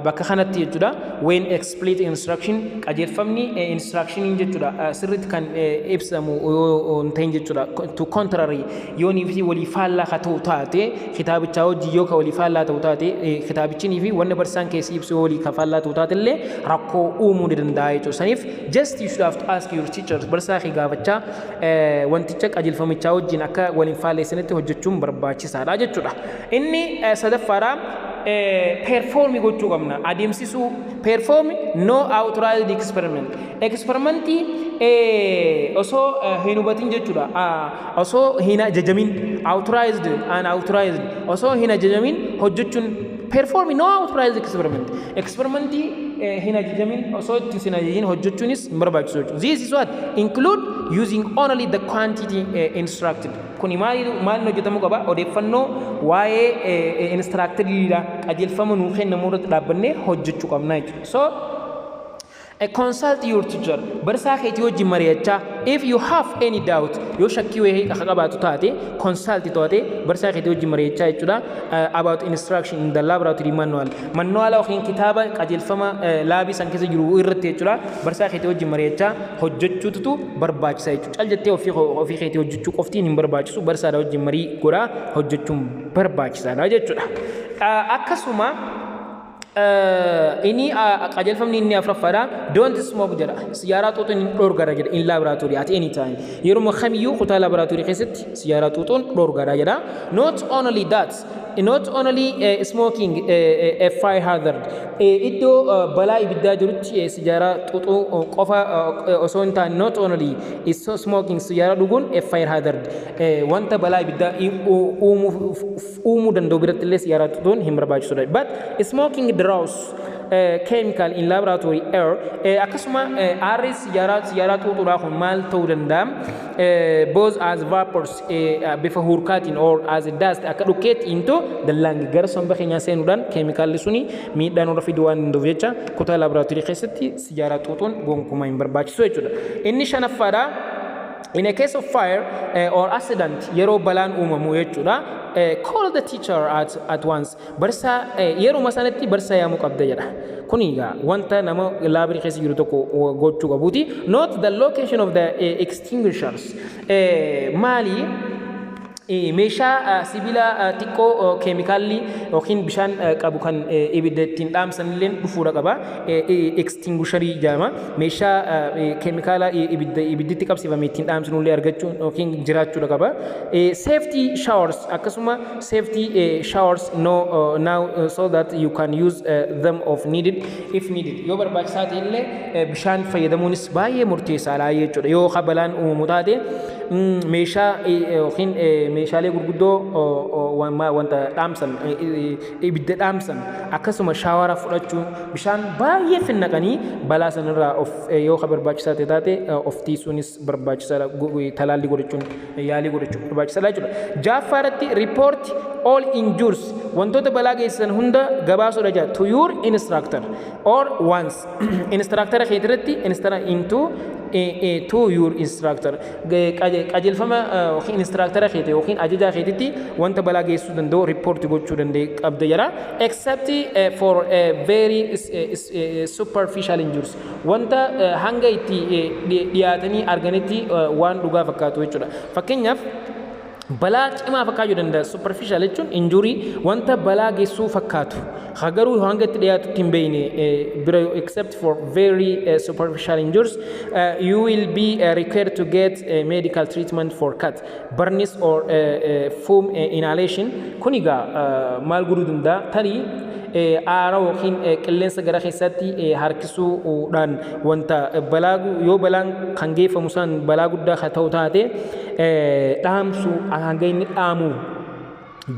Bakka kanatti jechuudha. When explicit instruction, qajeelfamni instructioniin jechuudha sirriitti kan ibsamu yoo hin ta'in jechuudha. To contrary, yoonii fi walii faallaa ka ta'u taate, kitaabichaa hojii yoo ka walii faallaa ta'u taate, kitaabichinii fi wanni barsiisaan keessi ibsu yoo walii ka faallaa ta'u taate illee rakkoo uumuu ni danda'a jechuudha. Saniif just you should have to ask your teachers, barsiisaa kee gaafachaa wanticha qajeelfamicha qajeelfamichaa wajjin akka waliin faalleessanitti hojjechuun barbaachisaadha jechuudha. Inni sadaffaadha, perform gochuu qabna, adeemsisuu. Perform no authorized experiment, experimentii osoo hin hubatin jechuudha, osoo hin ajajamin, authorized, unauthorized, osoo hin ajajamin hojjechuun. Perform no authorized experiment, experimentii hin ajajamin, osoo itti hin ajajin hojjechuunis hin barbaachisu jechuudha. This is what include using only the quantity instructed. Kuni maali maaliin hojjetamuu qaba? Odeeffannoo waa'ee instructedidha, qajeelfama nuu kennamu irratti dhaabbannee hojjechuu qabna jechuudha. So consult your teacher, barsaa keetii wajjin mari'achaa. If you have any doubt, yoo shakkii wayii akka qabaatu taate, consult taate barsaa keetii wajjin mari'achaa jechuudha, about instruction in the laboratory manual, manuala yookiin kitaaba qajeelfama laabii san keessa jiru irratti jechuudha. Barsaa keetii wajjin mari'achaa hojjechuutu barbaachisa jechuudha. Cal jettee ofii keetii hojjechuu qoftiin hin barbaachisu, barsaadha wajjin marii godhaa hojjechuun barbaachisaadha jechuudha. Akkasuma inni qajeelfamni inni afuraffaadha, don't smoke jedha. Siyaaraa xuuxuun hin dhoorgara jedha in laboratory at any time. Yeroo kamiyyuu kutaa laboratory keessatti siyaaraa xuuxuun dhoorgara jedha. Not only that, not only smoking a fire hazard, iddoo balaa ibiddaa jirutti sijaaraa xuuxuu qofa osoo hin taane, not only is smoking, sijaaraa dhuguun, a fire hazard, wanta balaa ibiddaa uumuu danda'u biratti illee sijaaraa xuuxuun hin barbaachisudha, but smoking draws chemical in laboratory air. Akkasuma aarri sijaaraa xuuxuudhaa kun maal ta'uu danda'a? Both as vapors, bifa hurkaatiin, or as a dust, akka dhukkeetti, into the lung, gara somba keenyaa seenuudhaan keemikaalli suni miidhaa nurra fiduu waan danda'uuf jecha kutaa laaboraatoorii keessatti sijaaraa xuuxuun gonkumaa hin barbaachisu jechuudha. Inni shanaffaadha, in a case of fire or accident, yeroo balaan uumamu jechuudha, call the teacher at once. Barsaa yeruma sanatti barsaa yaamuu qabda jedha. Kun egaa wanta nama laabirii keessa jiru tokko gochuu qabuuti. Note the location of the extinguishers. Maali? Meeshaa sibiila xiqqoo keemikaalli yookiin bishaan qabu kan ibidda ittiin dhaamsan illee dhufuudha qaba. Extinguisherii jedhama. Meeshaa keemikaala ibidda ibidditti qabsiifame ittiin dhaamsinu illee argachuu yookiin jiraachuudha qaba. Safety showers, akkasuma safety showers no now so that you can use them if needed. Yoo barbaachisaa ta'e illee bishaan fayyadamuunis baay'ee murteessaadha jechuudha. Yoo balaan uumamu taate, meeshaa yookiin meeshaalee gurguddoo wanta dhaamsan, ibidda dhaamsan, akkasuma showera fudhachuun bishaan baay'ee finnaqanii balaa sanarraa of yoo barbaachisaa ta'e taate of tiisuunis barbaachisaadha, talaallii godhachuun, yaalii godhachuun barbaachisaadha jechuudha. Jaaffaa irratti, report all injuries, wantoota balaa geessisan hunda gabaasuudha jedha, to your instructor or once instructor keetirratti into to your instructor, qajeelfama yookiin instructor keete yookiin ajajaa keetitti wanta balaa geessisuu danda'u report gochuu danda'e qabda jedha, except for very superficial injuries, wanta hanga itti dhiyaatanii arganitti waan dhugaa fakkaatu jechuudha. Fakkeenyaaf, balaa cimaa fakkaachuu danda'a. Superficial jechuun injury wanta balaa geessuu fakkaatu garuu hanga itti dhiyaatutti hin beekne bira. Except for very superficial injuries, you will be required to get medical treatment for cut, burns or fume inhalation. Kun egaa maal godhuu danda'a? Tarii aara yookiin qilleensa gara keessatti harkisuudhaan wanta balaa, yoo balaan kan geeffamu san balaa guddaa haa ta'u taate, dhaamsuu, hanga inni dhaamu,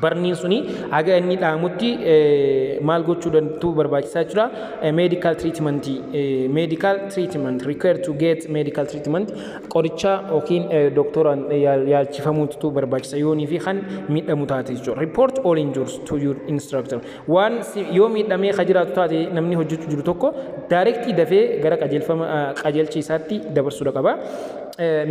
burniin suni haga inni dhaamutti maal gochuu danda'u barbaachisaa jechuudha. Medical treatment, medical treatment, required to get medical treatment, qoricha yookiin doktoraan yaalchifamuutu barbaachisa yoonii fi kan miidhamu taate jechuudha. Report all injuries to your instructor. Waan yoo miidhamee ka jiraatu taate, namni hojjechuu jiru tokko directly dafee gara qajeelfama qajeelcha isaatti dabarsuudha qaba.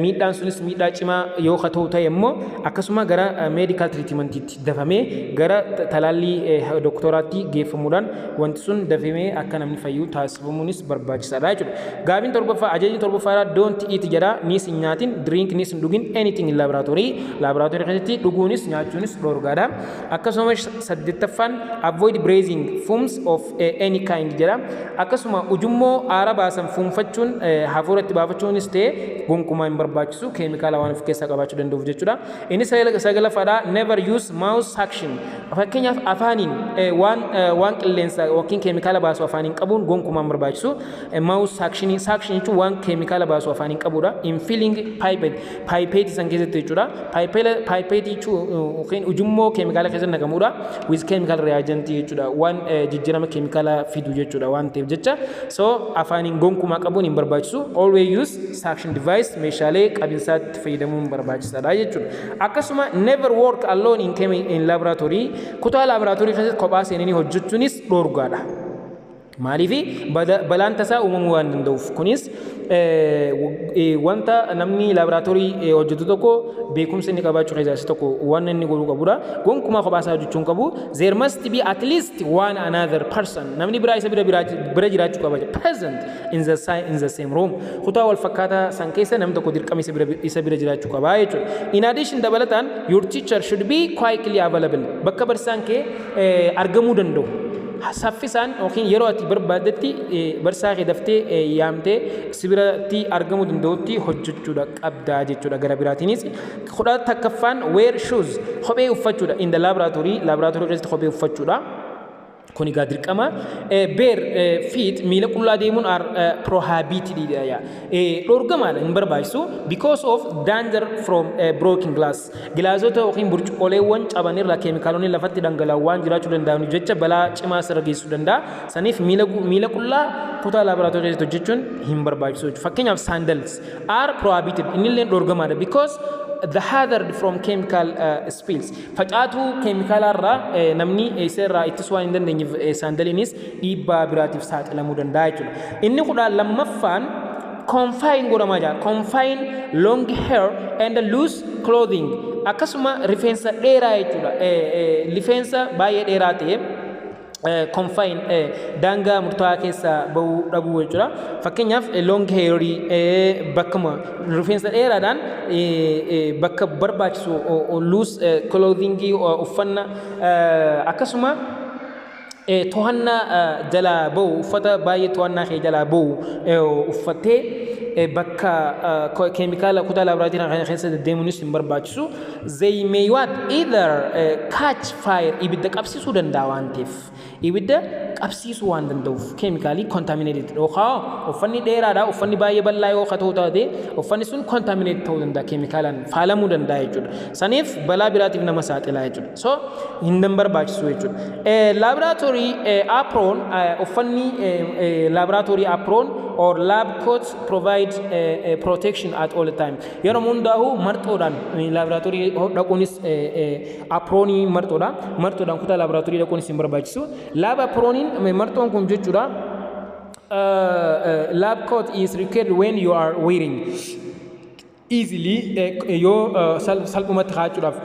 Miidhaan sunis miidhaa cimaa yoo ka ta'u ta'e immoo, akkasuma gara medical treatmentiitti dafamee gara talaallii doktoraatti geeffamuudhaan wanti sun dafamee akka namni fayyu taasifamuunis barbaachisaadha jechuudha. Gaafiin torbaffaa, ajajni torbaffaadha, don't eat jedha. Nis hin nyaatin, drink, nis hin dhugin, anything in laboratory, laboratory keessatti dhuguunis nyaachuunis dhoorgaadha. Akkasumas saddeettaffaan, avoid breathing fumes of any kind jedha. Akkasuma ujummoo aara baasan fuunfachuun, hafuura itti baafachuunis ta'e gonkumaa gonkumaa hin barbaachisu, keemikaala waan of keessaa qabaachuu danda'uuf jechuudha. Inni sagalaffaadha, never use mouth suction. Fakkeenyaaf, afaaniin waan qilleensa yookiin keemikaala baasu afaaniin qabuun gonkumaa hin barbaachisu. Mouth suction, suction jechuun waan keemikaala baasu afaaniin qabudha. In filling pipette, pipette san keessatti jechuudha. Pipette jechuun yookiin ujummoo keemikaala keessatti naqamudha. With chemical reagent jechuudha. Waan jijjiirama keemikaala fidu jechuudha waan ta'eef jecha. So afaaniin gonkumaa qabuun hin barbaachisu. Always use suction device, meeshaalee qabinsaatti fayyadamuun barbaachisaadha jechuudha. Akkasuma never work alone in laboratory, kutaa laboratory keessatti kophaa seenanii hojjechuunis dhoorgaadha. Maaliif? Balaan tasaa uumamuu waan danda'uuf. Kunis wanta namni laaboraatoorii hojjetu tokko beekumsa inni qabaachuu keessaa isa tokko waan inni godhuu qabudha. Gonkumaa kophaa isaa hojjechuu hin qabu. There must be at least one another person. Namni biraa isa bira jiraachuu qaba. Present in the same room. Kutaa wal fakkaataa san keessa namni tokko dirqama isa bira jiraachuu qaba jechuudha. In addition, dabalataan, your teacher should be quickly available. Bakka barsiisaan kee argamuu danda'u. Saffisaan yookiin yeroo ati barbaaddetti barsiisaa kee daftee yaamtee si biratti argamuu danda'utti hojjechuudha qabdaa jechuudha. Gara biraatiinis 11ffaan, wear shoes, kophee uffachuudha, in the laboratory, laboratory keessatti kophee uffachuudha. Kun egaa dirqama. Bare feet, miila qullaa deemuun, are prohibited, dhorgamaadha, hin barbaachisu, because of danger from broken glass. Gilaasota yookiin burcuqqooleewwan caban irraa keemikaalonni lafatti dhangala'an waan jiraachuu danda'an jecha balaa cimaa sirra geessisuu danda'a. Saniif miila qullaa kutaa laaboraatoorii keessatti hojjechuun hin barbaachisu jechuudha. Fakkeenyaaf, sandals are prohibited, innillee dhorgamaadha, because the hazard from chemical spills, facaatuu keemikaalaa irraa namni isa irraa ittisuu waan hin dandeenyeef saandaliinis dhiibbaa biraatiif saaxilamuu danda'a jechuudha. Inni 12ffaan confine godhamaa jira. Confine long hair and loose clothing. Akkasuma rifeensa dheeraa jechuudha. Rifeensa baay'ee dheeraa ta'e confine, daangaa murtaa'aa keessa bahuu dhabuu jechuudha. Fakkeenyaaf, long hairii, bakkuma rifeensa dheeraadhaan bakka barbaachisu, loose clothing, uffanna akkasuma to'annaa jalaa bahu, uffata baay'ee to'annaa kee jalaa bahu uffattee bakka keemikaala kutaa laaboraatoorii kana keessa deddeemuunis hin barbaachisu. They may what either catch fire, ibidda qabsiisuu danda'a waan ta'eef, ibidda qabsiisuu waan danda'uuf, keemikaalii contaminated yookaan uffanni dheeraadha, uffanni baay'ee bal'aa yoo ta'u taate, uffanni sun contaminated ta'uu danda'a, keemikaalaan faalamuu danda'a jechuudha. Saniif balaa biraatiif nama saaxilaa jechuudha. So hin barbaachisu jechuudha. Laboratory apron, uffanni laboratory apron or lab coats provide protection at all time. Yeroo hundaa'u marxoodhaan laaboraatoorii dhaquunis, apronii marxoodha. Marxoodhaan kutaa laaboraatoorii dhaquunis hin barbaachisu. Lab aproniin, marxoon kun jechuudha. Lab coat is required when you are wearing easily, yoo salphumatti kaa'achuudhaaf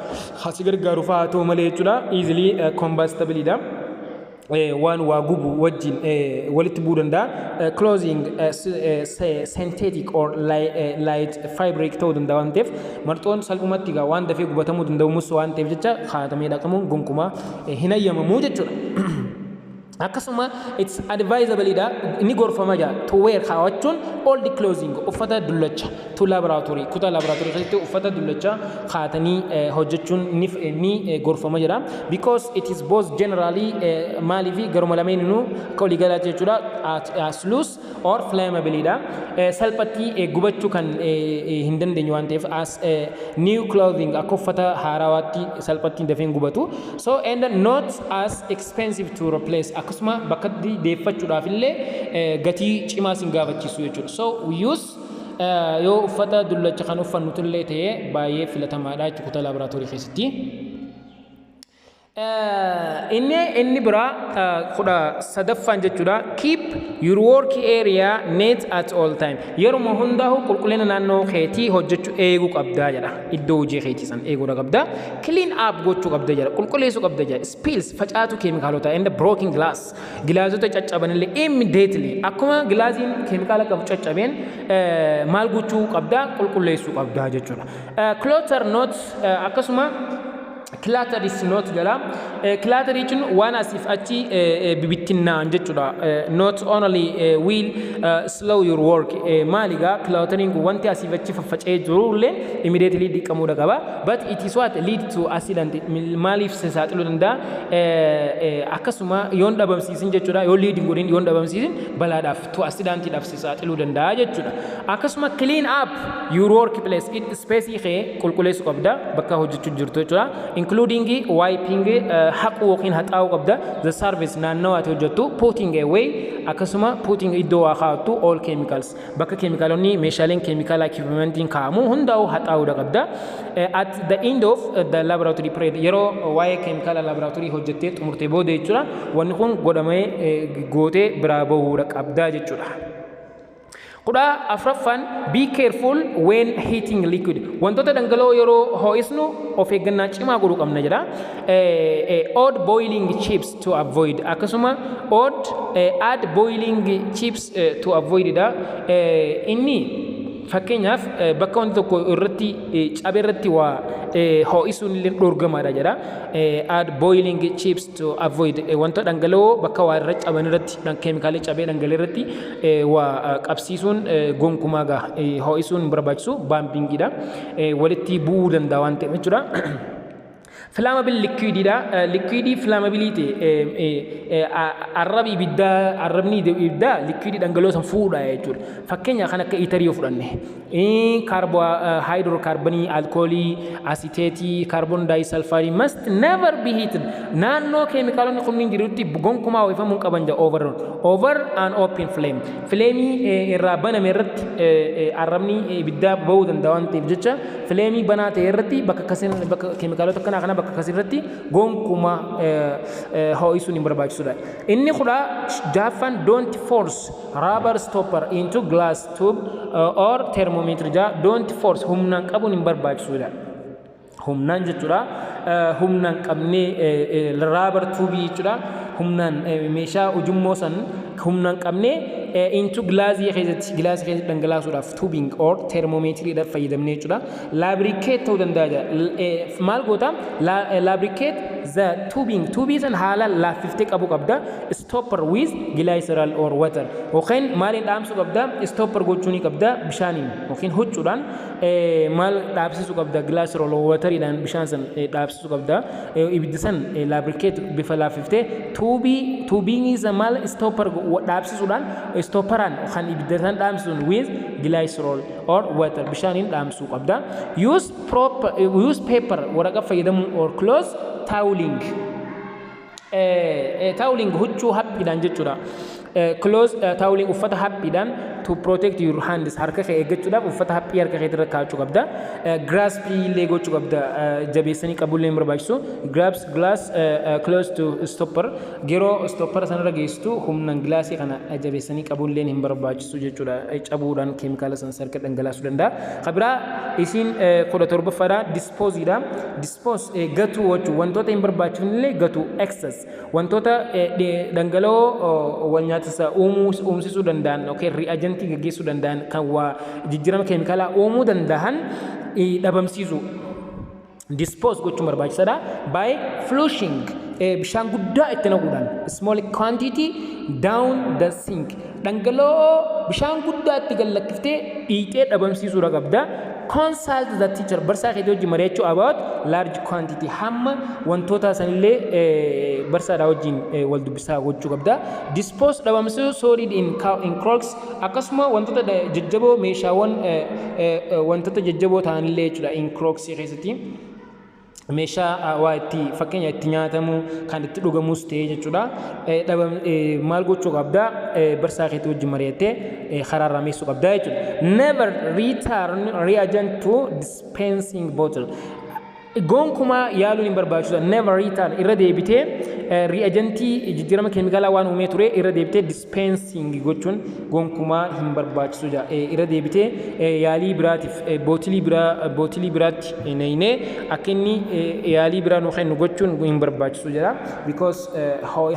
si gargaaru fa'aa ta'u malee jechuudha. Easily combustible dha. Waan waa gubu wajjin walitti bu'uu danda'a. Clothing synthetic or light fabric ta'uu danda'a waan ta'eef, marxoon salphumatti egaa waan dafee gubatamuu danda'umus waan ta'eef jecha kaa'atamee dhaqamuun gonkumaa hin hayyamamuu jechuudha. Akkasuma it's advisable dha, inni gorfama jira, to wear, kaawwachuun, old clothing, uffata dullacha, to laboratory, kutaa laboratory keessatti uffata dullacha kaatanii hojjechuun ni gorfama jira, because it is both generally, maaliifi garuma lameeninuu akka waliigalaatti jechuudha, as loose or flammable dha, salphatti gubachuu kan hin dandeenye waan ta'eef, as new clothing, akka uffata haarawaatti salphatti dafee hin gubatu. So and not as expensive to replace, akkasuma bakkatti deeffachuudhaaf illee gatii cimaa sin gaafachiisu jechuudha. So we use, yoo uffata dullacha kan uffannu illee ta'ee baay'ee filatamaadha jechuudha kutaa laaboraatoorii keessatti. Inni biraa 13ffaan jechuudha, keep your work area neat at all time. Yeruma hundaa'u qulqullina naannoo keetii hojjechuu eeguu qabdaa jedha. Iddoo hojii keetii san eeguudha qabda. Clean up gochuu qabda jedha, qulqulleessuu qabda jedha. Spills, facaatu keemikaalota, and broken glass, gilaasota caccabanillee, immediately akkuma gilaasiin keemikaala qabu caccabeen maal gochuu qabda? Qulqulleessuu qabda jechuudha. Clutter not, akkasuma Clutter is not jedha. Clutter jechuun waan asiif achi bibittinnaan jechuudha. Not only will slow your work. Maali egaa, cluttering wanti asiif achi faffaca'ee jiru illee immediately dhiqamuudha qaba. But it is what lead to accident. Maaliif saaxiluu danda'a? Akkasuma yoon dhabamsiisin jechuudha. Yoo lead hin godhin, yoon dhabamsiisin, balaadhaaf to accidentiidhaaf saaxiluu danda'a jechuudha. Akkasuma clean up your workplace. It space kee qulqulleessuu qabda bakka hojjechuu jirtu jechuudha. Including wiping, haquu yookiin haxaa'uu qabda, the surface naannawaa ati hojjettu, putting away, akkasuma putting iddoo waa kaa'attu, all chemicals, bakka keemikaalonni meeshaaleen keemikaalaa equipmentiin kaa'amu hundaa'u haxaa'uudha qabda. At the end of the laboratory period, yeroo waa'ee keemikaala laboratory hojjettee xumurtee booda jechuudha, wanni kun godhamee gootee biraa bahuudha qabda jechuudha. 14ffaan, be careful when heating liquid. Wantoota dhangala'oo yeroo ho'isnu of eeggannaa cimaa godhuu qabna jedha. Add boiling chips to avoid. Akkasuma add boiling chips to avoid dha. Inni fakkeenyaaf bakka wanti tokko irratti cabe irratti waa ho'isuun illee dhorgamaadha jedha. Add boiling chips to avoid, wanta dhangala'oo bakka waa irra caban irratti, keemikaalii cabee dhangala'oo irratti waa qabsiisuun gonkumaa gaa ho'isuun hin barbaachisu, bumpingiidha. Walitti bu'uu danda'a waan ta'eef jechuudha. Flammable liquididha. Liquidii flammable ta'e, arrabi ibiddaa, arrabni ibiddaa liquidii dhangala'oo san fuudha jechuudha. Fakkeenya kan akka etherii yoo fudhanne, kaarboo hydrocarbonii, alkoolii, acetate, carbon disulfide must never be heated. Naannoo keemikaalonni kunniin jirutti gonkumaa ho'ifamuu hin qaban jedha over an open flame. Flameii irraa baname irratti arrabni ibiddaa bahuu danda'a waan ta'eef jecha, flameii banaa ta'e irratti, bakka akkasiin, bakka keemikaalota akkanaa kana, bakka akkasii irratti gonkumaa ho'isuun hin barbaachisudha. Inni 16ffaan, don't force rubber stopper into glass tube or thermometer jaa. Don't force, humnaan qabuun hin barbaachisudha. Humnaan jechuudha. Humnaan qabnee rubber tubeii jechuudha. Humnaan meeshaa ujummoo san humnaan qabnee into glassii keessatti, glassii keessatti dhangalaasuudhaaf tubing or thermometeriidhaaf fayyadamnee jechuudha. Lubricate ta'uu danda'a jedha. Maal goota? Lubricate the tubing. Tubeii san haala laaffiftee qabu qabda. Stopper with glycerol or water. Yookiin maaliin dhaamsuu qabda? Stopper gochuu ni qabda bishaaniin yookiin huccuudhaan maal dhaabsisuu qabda? Glycerol or wateriidhaan bishaan san dhaabsisuu qabda. Ibiddi san lubricate bifa laaffiftee tubeii tubingii san maal stopper dhaabsisuudhaan, stopperaan kan ibidda san dhaamsisuun with glycerol or water bishaaniin dhaamsuu qabda. Use paper, waraqaa fayyadamuu, or cloth toweling. Toweling huccuu haphiidhaan jechuudha. Cloth toweling, uffata haphiidhaan, to protect your hands, harka kee eeggachuudhaaf uffata haphii harka keetirra kaa'achuu qabda. Graspii illee gochuu qabda, jabeessanii qabuu illee hin barbaachisu. Grasp glass close to stopper, yeroo stopper sanarra geessitu humnaan glassii kana jabeessanii qabuu illee hin barbaachisu jechuudha. Cabuudhaan keemikaala san harka dhangalaasuu danda'a. Kabiraa isiin 17ffaadha, disposeiidha. Dispose, gatuu jechuun wantoota hin barbaachifne illee gatuu, excess wantoota dhangala'oo wal nyaatisa uumuu uumsisuu danda'an yookiin reagentii gaggeessuu danda'an, kan waa jijjiirama keemikaalaa uumuu danda'an dhabamsiisu. Dispose gochuun barbaachisaadha. By flushing, bishaan guddaa itti naquudhaan, small quantity down the sink, dhangala'oo bishaan guddaa itti gallakkiftee dhiixee dhabamsiisuudha qabda. Consult the teacher, barsaa keetii wajjin mari'achuu, about large quantity, hamma wantoota sanillee barsaadhaa wajjin wal dubbisaa gochuu qabda. Dispose, dhabamsiisuu, solid in crocks, akkasuma wantoota jajjaboo, meeshaawwan wantoota jajjaboo ta'anillee jechuudha, in crocks keessatti. Meeshaa waa itti, fakkeenya itti nyaatamu, kan itti dhugamus ta'e jechuudha. Maal gochuu qabda? Barsaa keetii wajjin mari'attee karaa irraa meessuu qabda jechuudha. Never return reagent to dispensing bottle. Gonkumaa yaaluun hin barbaachisu. Never return, irra deebitee reagentii jijjiirama keemikaalaa waan uumee ture irra deebitee dispensing gochuun gonkumaa hin barbaachisu. Irra deebitee yaalii biraatiif bottleii biraatti neynee akka inni yaalii biraa nu kennu gochuun hin barbaachisu jedha. Because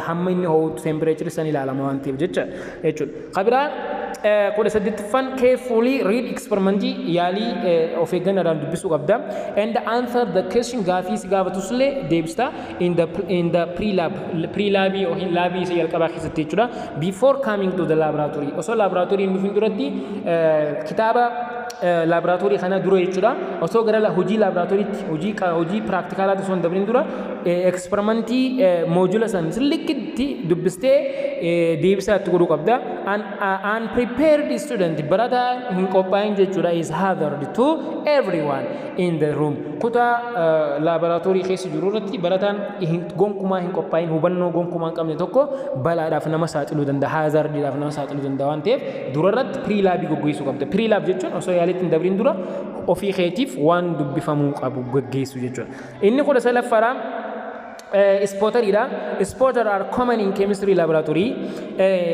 hamma inni ho'u temperature san ilaalama waan ta'eef jecha jechuudha. Kabiraa 18ffaan, carefully read experimentii, yaalii of eeggannaadhaan dubbisuu qabda, and answer the question, gaafii si gaafatus illee deebista, in the pre-lab, pre-labii yookiin laabii isa jalqabaa keessatti jechuudha, before coming to the laboratory, osoo laboratory hin dhufin duratti, kitaaba laaboraatoorii kana dura jechuudha. Osoo gara hojii laaboraatooriitti, hojii piraktikaalaatti osoo hin dabrin dura, eksperimentii moojula san sillikkitti dubbistee deebisaa itti godhuu qabda. An unprepared student, barataa hin qophaa'in jechuudha, is hazard to everyone in the room. Kutaa laaboraatoorii keessa jiru irratti barataan gonkumaa hin qophaa'in, hubannoo gonkumaa hin qabne tokko balaadhaaf nama saaxiluu danda'a. Hazardiidhaaf nama saaxiluu danda'a waan ta'eef, dura irratti pre-labii gaggeessuu qabda. Pre-lab jechuun osoo yaalitti hin dabrin dura ofii keetiif waan dubbifamuu qabu gaggeessu jechuudha. Inni 19ffaadha. Sputteriidha. Sputter are common in chemistry laboratory.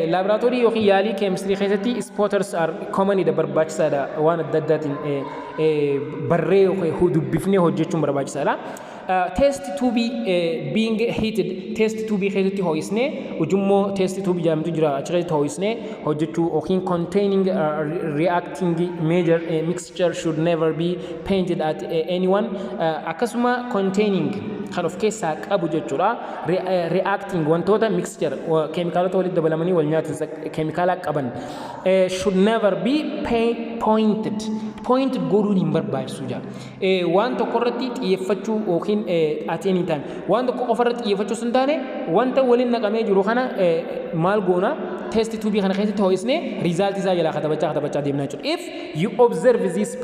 Laboratory yookiin yaalii chemistry keessatti sputters are commonidha, barbaachisaadha, waan adda addaatiin barree yookiin dubbifnee hojjechuun barbaachisaadha. Test tube being heated, test tube keessatti ho'isnee, ujummoo test tube jedhamtu jira, achi keessatti ho'isnee hojjechuu yookiin containing reacting major mixture should never be pointed at anyone. Akkasuma containing kan of keessaa qabu jechuudha, reacting wantoota, mixture, keemikaalota walitti dabalamanii wal nyaatan keemikaala qaban, should never be pointed, point godhuun hin barbaachisu jaa. Waan tokko irratti xiyyeeffachuu yookiin at any time waan tokko qofa irratti xiyyeeffachuu sun taane, wanta waliin naqamee jiru kana maal goona? Test tubeii kana keessatti ho'isnee resultii isaa jalaa katabachaa katabachaa deemnaa jechuudha. If you observe this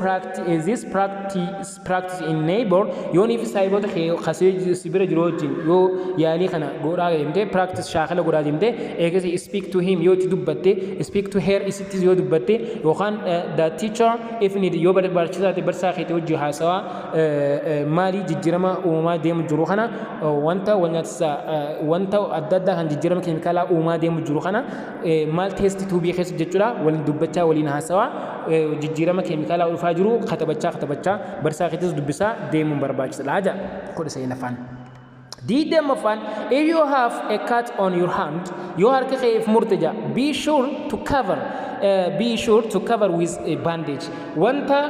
practice in neighbor, yoonii fi saayiboota kasee si bira jiru wajjin yoo yaalii kana godhaa deemte, practice, shaakala godhaa deemte, eegas speak to him yoo itti dubbatte, speak to her isittis yoo dubbatte, yookaan the teacher if need, yoo barbaachisaa ta'e barsaa keetii wajjin haasawaa, maalii jijjiirama uumamaa deemu jiru kana, wanta wal nyaatisaa, wanta adda addaa kan jijjiirama keemikaalaa uumaa deemu jiru kana maal test tubeii keessa jechuudha, waliin dubbachaa, waliin haasawaa, jijjiirama keemikaalaa dhufaa jiru katabachaa katabachaa, barsaa keetis dubbisaa deemuun barbaachisaadha jedha 19ffaan. 20ffaan, if you have a cut on your hand, yoo harka kee murte jaa, be sure to cover with a bandage, wanta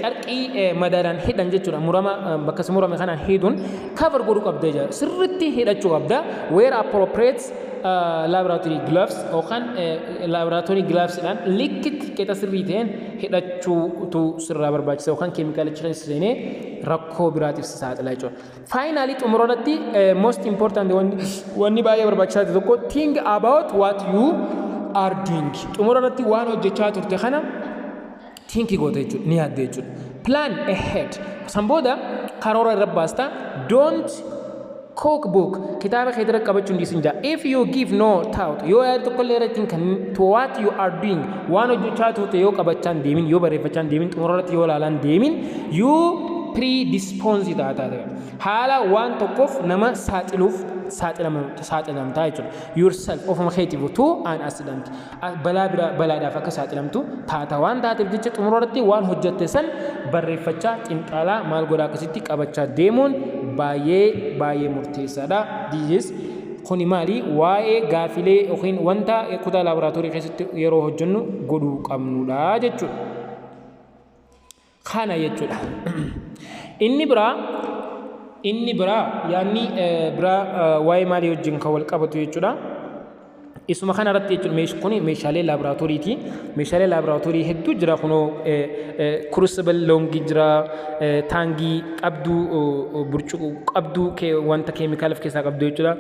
carqii madaadhaan hidhan jechuudha, murama bakka si murame kanaan hidhuun cover godhuu qabda jaa, sirritti hidhachuu qabda. Wear appropriate laboratory gloves yookaan laboratory glovesidhaan likkitti qixa sirrii ta'een hidhachuutu sirraa barbaachisa, yookaan keemikaalicha keessa seenee rakkoo biraatiif si saaxila jechuudha. Finally, xumura irratti, most important, wanni baay'ee barbaachisaa ta'e tokko, think about what you are doing. Xumura irratti waan hojjechaa turte kana think goota jechuudha, ni yaadde jechuudha. Plan ahead. San booda karoora irra baasta. Don't cookbook, kitaaba kee irra qabachuu hin dhiisin jaa. If you give no thought, yoo yaada tokko illee irratti hin kennin, to what you are doing, waan hojjechaa turte yoo qabachaa hin deemin, yoo barreeffachaa hin deemin, xumura irratti yoo ilaalaa hin deemin, you predispose taata, haala waan tokkoof nama saaxiluuf saaxilamtaa jechuudha. Yourself, ofuma keetiif, to an accident, balaa bira, balaadhaaf akka saaxilamtu taata waan taateef jecha, xumura irratti waan hojjette san barreeffachaa, xinxaalaa, maal godhaa, akkasitti qabachaa deemuun baay'ee baay'ee murteessaadha. This kuni maali? Waa'ee gaafilee yookiin wanta kutaa laaboraatoorii keessatti yeroo hojjennu godhuu qabnudha jechuudha. Kana jechuudha. Inni biraa yaadni biraa waa'ee maalii wajjin kan wal qabatu jechuudha. Isuma kana irratti jechuudha, kun meeshaalee laaboraatooriiti. Meeshaalee laaboraatoorii hedduu jira. Kunoo crucible longii jira, tangii qabduu, burcuqqoo qabduu wanta keemikaala of keessaa qabdu jechuudha.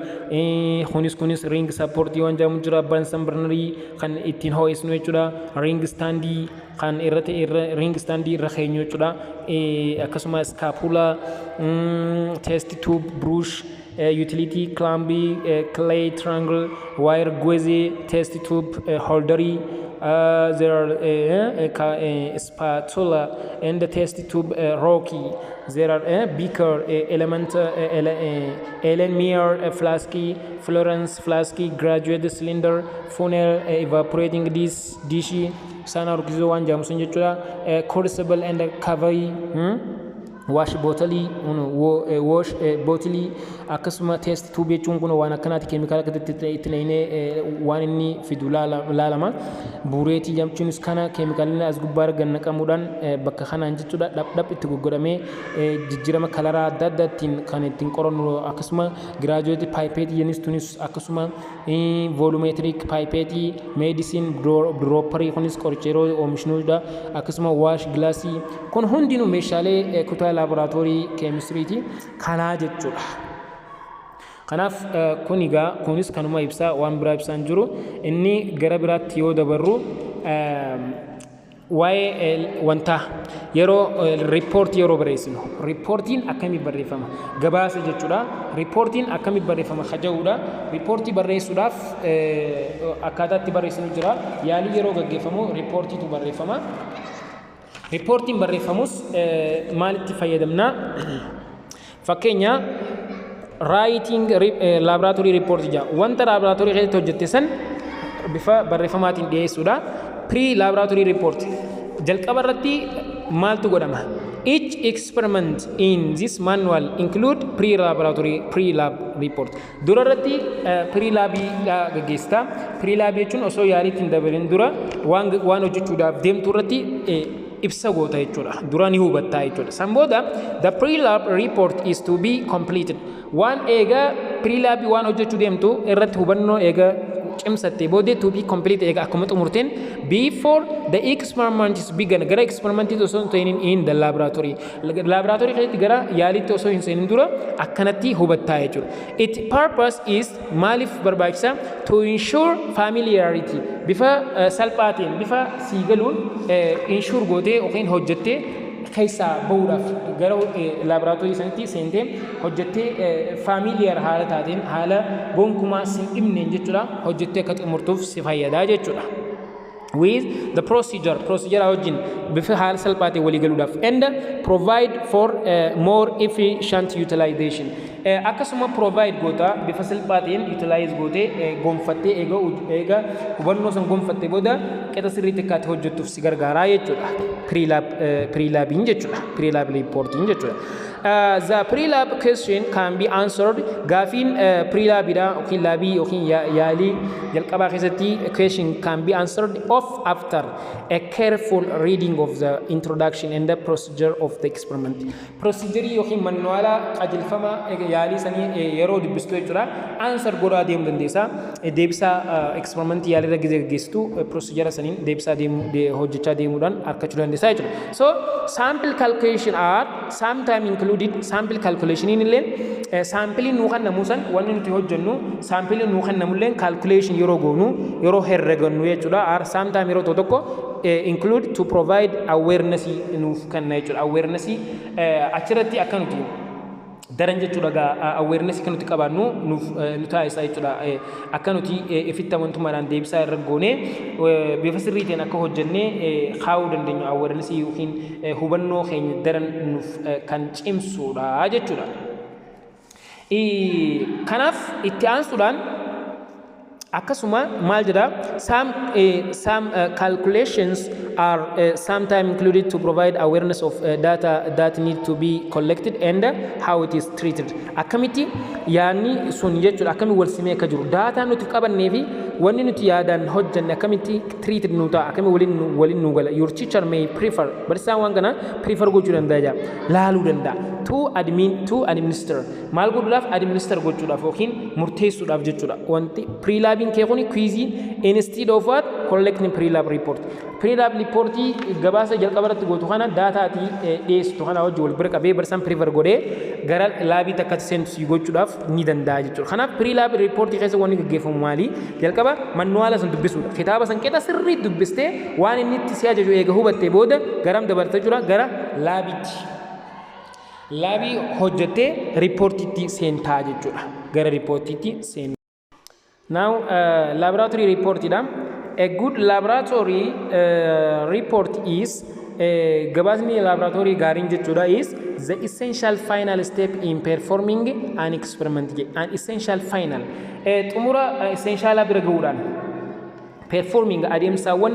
Kunis ring supportii waan jedhamu jira, Bunsen burnerii kan ittiin ho'isnu jechuudha. Ring standii kan irratti ring standii irra keenyu jechuudha. Akkasuma spatula, test tube, brush, utility clamp, clay triangle, wire gauze, test tube holderii, there are spatula and the test tube rocky, there are beaker, element, Erlenmeyer flask, Florence flask, graduate cylinder, funnel, evaporating dish, isaan harkisuu waan jedhamu sun jechuudha, crucible and cover. Wash bottle, wash bottle, akkasuma test tube jechuun kun waan akkanaati. Keemikaala akkatti itti naqnee waan inni fidu laalama. Burette jechuunis kana, keemikaalli as gubbaa gad naqamuudhaan bakka kanaan jechuudha dhap dhap itti goggodhamee jijjiirama color adda addaa ittiin kan ittiin qorannu. Akkasuma graduated pipette jennis tunis, akkasuma volumetric pipette, medicine dropper, kunis qoricha yeroo oomishnuudha. Akkasuma wash glass, kun hundinuu meeshaalee kutaa laaboraatoorii keemistiriiti kanaa jechuudha. Kanaaf kun egaa kunis kanuma ibsaa, waan biraa ibsaan jiru. Inni gara biraatti yoo dabarru, waa'ee wantaa yeroo riippoortii yeroo barreessinu, riippoortiin akkamii barreeffama, gabaasa jechuudha. Riippoortiin akkamii barreeffama kaja'uudha. Riippoortii barreessuudhaaf akkaataa itti barreessinu jira. Yaalii yeroo gaggeeffamu riippoortiitu barreeffama. Riippoortiin barreeffamus maalitti fayyadamna? Fakkeenya, writing laboratory report jedha. Wanta laaboraatoorii keessatti hojjette san bifa barreeffamaatiin dhiyeessuudha. Pre laboratory report jalqaba irratti maaltu godhama? Each experiment in this manual include pre-laboratory, pre-lab report. Dura irratti pre-labii gaggeessita. Pre-lab jechuun osoo yaaliitti hin dabalin dura waan hojjechuudhaaf deemtu irratti ibsa goota jechuudha. Dura ni hubattaa jechuudha. San booda the pre-lab report is to be completed. Waan eega pre-labii waan hojjechuu deemtu irratti hubannoo eega cimsattee booddee, to be complete eega akkuma xumurteen, before the experiment is begun, gara experimentii osoo hin ta'in, in the laboratory, laboratory keessatti gara yaaliitti osoo hin seenin dura akkanatti hubattaa jechuudha. Its purpose is, maaliif barbaachisa? To ensure familiarity, bifa salphaatiin, bifa siigaluun ensure gootee yookiin hojjettee keessaa bahuudhaaf, gara laaboraatoorii sanitti seentee hojjettee familiar haala taateen, haala gonkumaa sin dhibneen jechuudha, hojjettee akka xumurtuuf si fayyadaa jechuudha. With the procedure, procedure wajjin bifa haala salphaateen walii galuudhaaf, and provide for more efficient utilization, akkasuma provide goota, bifa salphaateen utilize gootee gonfattee, eega hubannoo san gonfattee booda qixa sirriitti akkaatti hojjettuuf si gargaaraa jechuudha. Pre-labiin jechuudha, pre-lab reporting jechuudha. The pre-lab question can be answered, gaafiin pre-labidha yookiin laabii yookiin yaalii jalqabaa keessatti question can be answered off after a careful reading of the introduction and the procedure of the experiment. Procedure yookiin manuwaala qajeelfama yaalii sanii yeroo dubbistu jechuudha. Answer godhaa deemuu dandeessa. Deebisaa experimentii yaalii irra gizee gaggeessitu procedure saniin deebisaa deemuu hojjechaa deemuudhaan argachuu dandeessa jechuudha. So sample calculation are sometime included. Sample calculation illee, saampiliin nuu kennamu san, wanni nuti hojjennu saampiliin nuu kennamullee calculation yeroo goonu, yeroo herregannu jechuudha. Are sometime, yeroo tokko tokko, include to provide awareness nuuf kenna jechuudha. Awareness achirratti akka nuti daran jechuudha gaa awareness kan nuti qabaannu nuuf nu taasisa jechuudha. Akka nuti ifitti amantummaadhaan deebisaa irra goonee bifa sirrii ta'een akka hojjennee kaa'uu dandeenyu, awareness yookiin hubannoo keenya daran nuuf kan cimsudha jechuudha. Kanaaf itti aansuudhaan akkasuma maal jedha? Some calculations are sometimes included to provide awareness of data that need to be collected and how it is treated. Akkamitti yaadni sun jechuudha, akkami wal simee akka jiru, daataa nuti qabannee fi wanni nuti yaadaan hojjanne akkamitti treated nu ta'a, akkami waliin nu gala. Your teacher may prefer, barsiisaan waan kana prefer gochuu danda'a jaa, laaluu danda'a, to administer, maal godhuudhaaf? Administer gochuudhaaf yookiin murteessuudhaaf jechuudha. Wanti pre-labiin kee kuni quiz instead of what? Collecting pre-lab report. Pre-lab reportii gabaasa jalqaba irratti gootu kana, daataatii dhiyeessitu kana wajji wal bira qabee barsiisaan prefer godhee gara laabii takkatti seentu si gochuudhaaf ni danda'a jechuudha. Kanaaf pre-lab reportii keessa wanni gaggeeffamu maali? Jalqaba manuwaala san dubbisuudha. Kitaaba san qixa sirrii dubbistee, waan inni itti si ajaju eega hubattee booda garam dabarta jechuudha? Gara laabiitti. Laabii hojjettee riippoortiitti seentaa jechuudha. Gara riippoortiitti seentaa. Now, laboratory report dha. A good laboratory report is, gabaasni laboratory gaariin jechuudha, is the essential final step in performing an experiment. An essential final, xumura essentialaa bira gahuudhaan Performing adeemsaawwan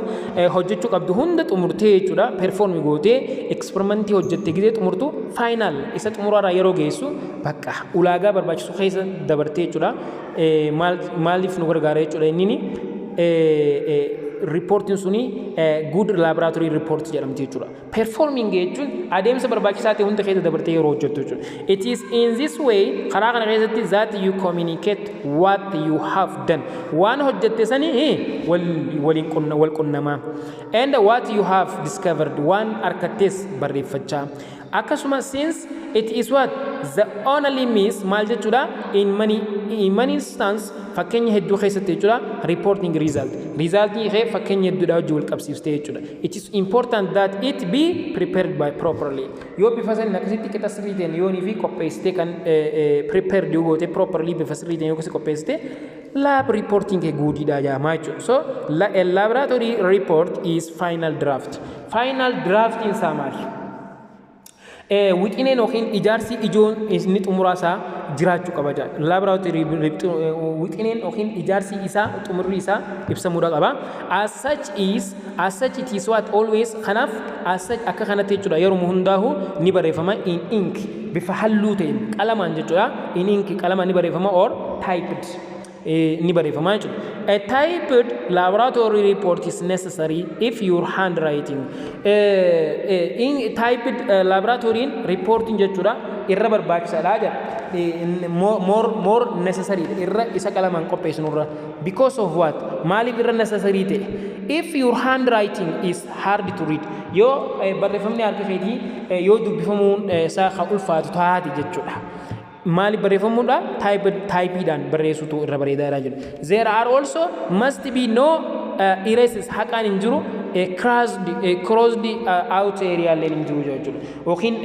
hojjechuu qabdu hunda xumurtee jechuudha. Perform gootee experimentii hojjette gizee xumurtu, final isa xumuraarraa yeroo geessu, bakka ulaagaa barbaachisu keessa dabartee jechuudha. Maaliif nu gargaara jechuudha? Inni reportiin suni good laboratory report jedhamti jechuudha. Performing jechuun adeemsa barbaachisaa ta'e hunda keessa dabartee yeroo hojjettu jechuudha. It is in this way, karaa kana keessatti, that you communicate what you have done. Waan hojjette sani waliin wal qunnamaa. And what you have discovered, waan harkattees barreeffachaa. Akkasuma since it is what the only means, maal jechuudha, in many instance, fakkeenya hedduu keessatti jechuudha, reporting result, resultii kee fakkeenya hedduudha wajjin wal qabsiiftee jechuudha. It is important that it be prepared by properly. Yoo bifa saniin akkasitti qixa sirrii ta'een yoonii fi qopheessitee kan prepared yoo goote, properly bifa sirrii ta'een yoo akkasi qopheessite, lab reporting kee goodiidha jedhama jechuudha. So a laboratory report is final draft. Final draft isaa maali? Wixineen yookiin ijaarsi ijoon inni xumuraa isaa jiraachuu qaba jedha. Laboratory wixineen yookiin ijaarsi isaa xumurri isaa ibsamuudha qaba. As such it is what always, kanaaf as such akka kanatti jechuudha, yeroo hundaahu ni barreeffama in ink, bifa halluu ta'een qalamaan jechuudha. In ink, qalamaan ni barreeffama, or typed ni barreeffama jechuudha. A typed laboratory report is necessary if your handwriting in typed laboratory reporting jechuudha irra barbaachisaadha jedha. More necessary irra isa qalamaan qopheessinurra. Because of what? Maaliif irra necessary ta'e? If your handwriting is hard to read, yoo barreeffamni harka keetii yoo dubbifamuun isaa kan ulfaatu taate jechuudha. Maali barreeffamuudha? Typeiidhaan barreessutu irra bareedaadha jedhu. There are also must be no erases, haqaan hin jiru, crossed out area illee hin jiru jechuudha. Yookiin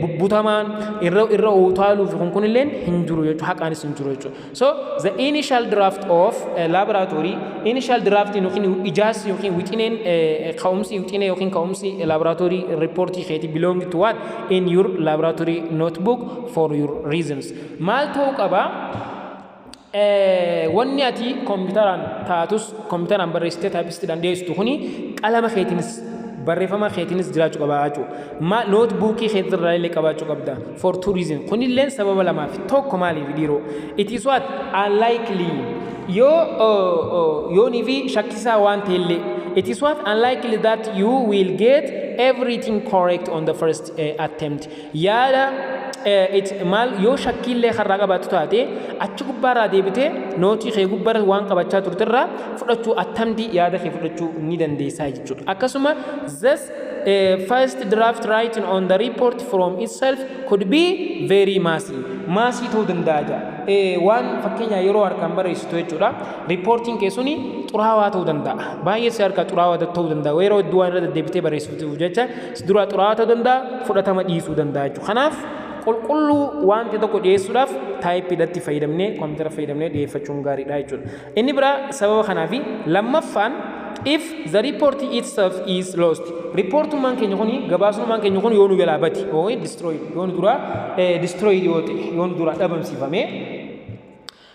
bubbutamaan irra utaaluu fi kun illee hin jiru jechuudha. Haqaanis hin jiru jechuudha. So the initial draft of laboratory, initial draft yookiin ijaarsi yookiin wixineen ka'umsi wixinee yookiin ka'umsi laboratory reportii keetii belong to what in your laboratory notebook for your reasons. Maal ta'uu qaba? Wanni ati kompiitaraan taatus, kompiitaraan barreessitee typistiidhaan dhiyeessitu kuni qalama keetiinis barreeffama keetiinis jiraachuu qaba jechuudha. Ma notebookii keetirraa illee qabaachuu qabda for two reason. Kunillee sababa lamaaf. Tokko maaliif dhiiroo? It is what unlikely, yoo yoonii fi shakkisaa waan ta'ellee, it is what unlikely that you will get everything correct on the first attempt. Yaada it maal yoo shakkiillee karraa qabaattu taate, achi gubbaarraa deebitee noteii kee gubbaarra waan qabachaa turterraa fudhachuu, attemptii yaada kee fudhachuu ni dandeessaa jechuudha. Akkasuma this first draft writing on the report from itself could be very messy. Messy ta'uu danda'a jaa. Waan fakkeenya yeroo harkaan barreessitu jechuudha. Reportiin kee suni xuraawaa ta'uu danda'a. Baay'ee si harkaa xuraawaa ta'uu danda'a. Yeroo hedduu waan irra deddeebitee barreessituuf jecha si duraa xuraawaa ta'uu danda'a, fudhatama dhiisuu danda'a jechuudha. Kanaaf qulqulluu wanti tokko dhiyeessuudhaaf typeiidhatti fayyadamnee, koompitara fayyadamnee dhiyeeffachuun gaariidha jechuudha. Inni biraa sababa kanaafi lammaffaan, if the report itself is lost, reportummaan keenya kuni, gabaasummaan keenya kun yoo nu jalaa bade, yoo destroyed, yoo nu duraa destroyed yoo ta'e, yoo nu duraa dhabamsiifame,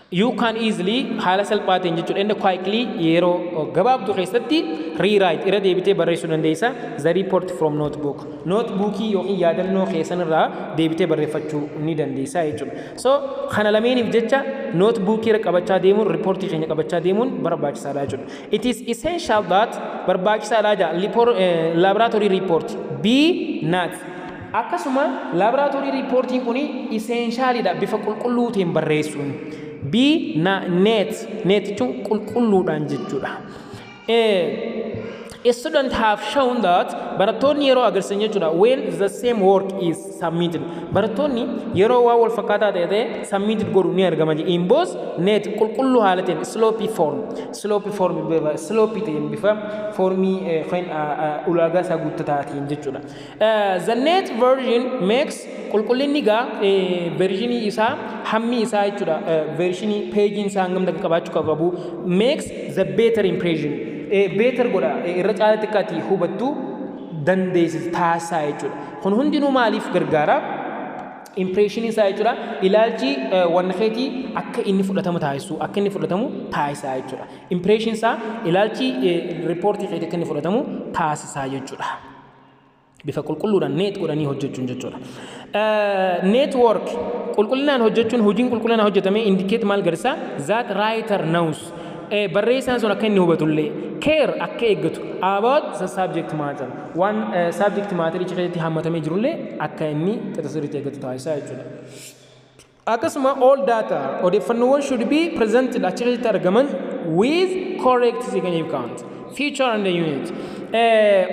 you can easily, haala salphaa ta'een jechuudha, and quickly, yeroo gabaabduu keessatti, rewrite, irra deebitee barreessuu dandeessa, the report from notebook. Notebookii yookiin yaadannoo keessan irraa deebitee barreeffachuu ni dandeessa jechuudha. So kana lameeniif jecha notebookii irra qabachaa deemuun, reportii keenya qabachaa deemuun barbaachisaadha jechuudha. It is essential that, barbaachisaadha jaa, laboratory report be neat. Akkasuma laboratory reportiin kun essentialidha bifa qulqulluu ta'een barreessuun. Be na neat. Neat jechuun qulqulluudhaan jechuudha. A student have shown that, barattoonni yeroo agarsiisan jechuudha, when the same work is submitted, barattoonni yeroo waan wal fakkaataa ta'e submitted godhu ni argama in both neat, qulqulluu haala ta'een, sloppy form, sloppy form, bifa sloppy ta'een, bifa formii kan ulaagaa isaa guuttataatiin jechuudha. The neat version makes, qulqullinni gaa versionii isaa, hammi isaa jechuudha, versionii pageiin isaa hangam takka qabaachuu qabu, makes the better impression, better godha, irra caalatti akka ati hubattu dandeessisa taasisaa jechuudha. Kun hundinuu maaliif gargaara? Impression isaa jechuudha. Ilaalchi wanna keetii akka inni fudhatamu taasisu, akka inni fudhatamu taasisaa jechuudha. Impression isaa, ilaalchi riippoortii keetii akka inni fudhatamu taasisaa jechuudha. Bifa qulqulluudhaan neat godhanii hojjechuun jechuudha. Neat work, qulqullinaan hojjechuun, hojiin qulqullinaan hojjetame indicate maal garsiisa? That writer knows, barreessaan sun akka inni hubatullee, care akka eeggatu about the subject matter, waan subject matter keessatti hammatamee jirullee akka inni qixa sirriitti eeggatu taasisaa jechuudha. Akkasuma all data, odeeffannoowwan should be presented, achi keessatti argaman with correct significant feature and the unit.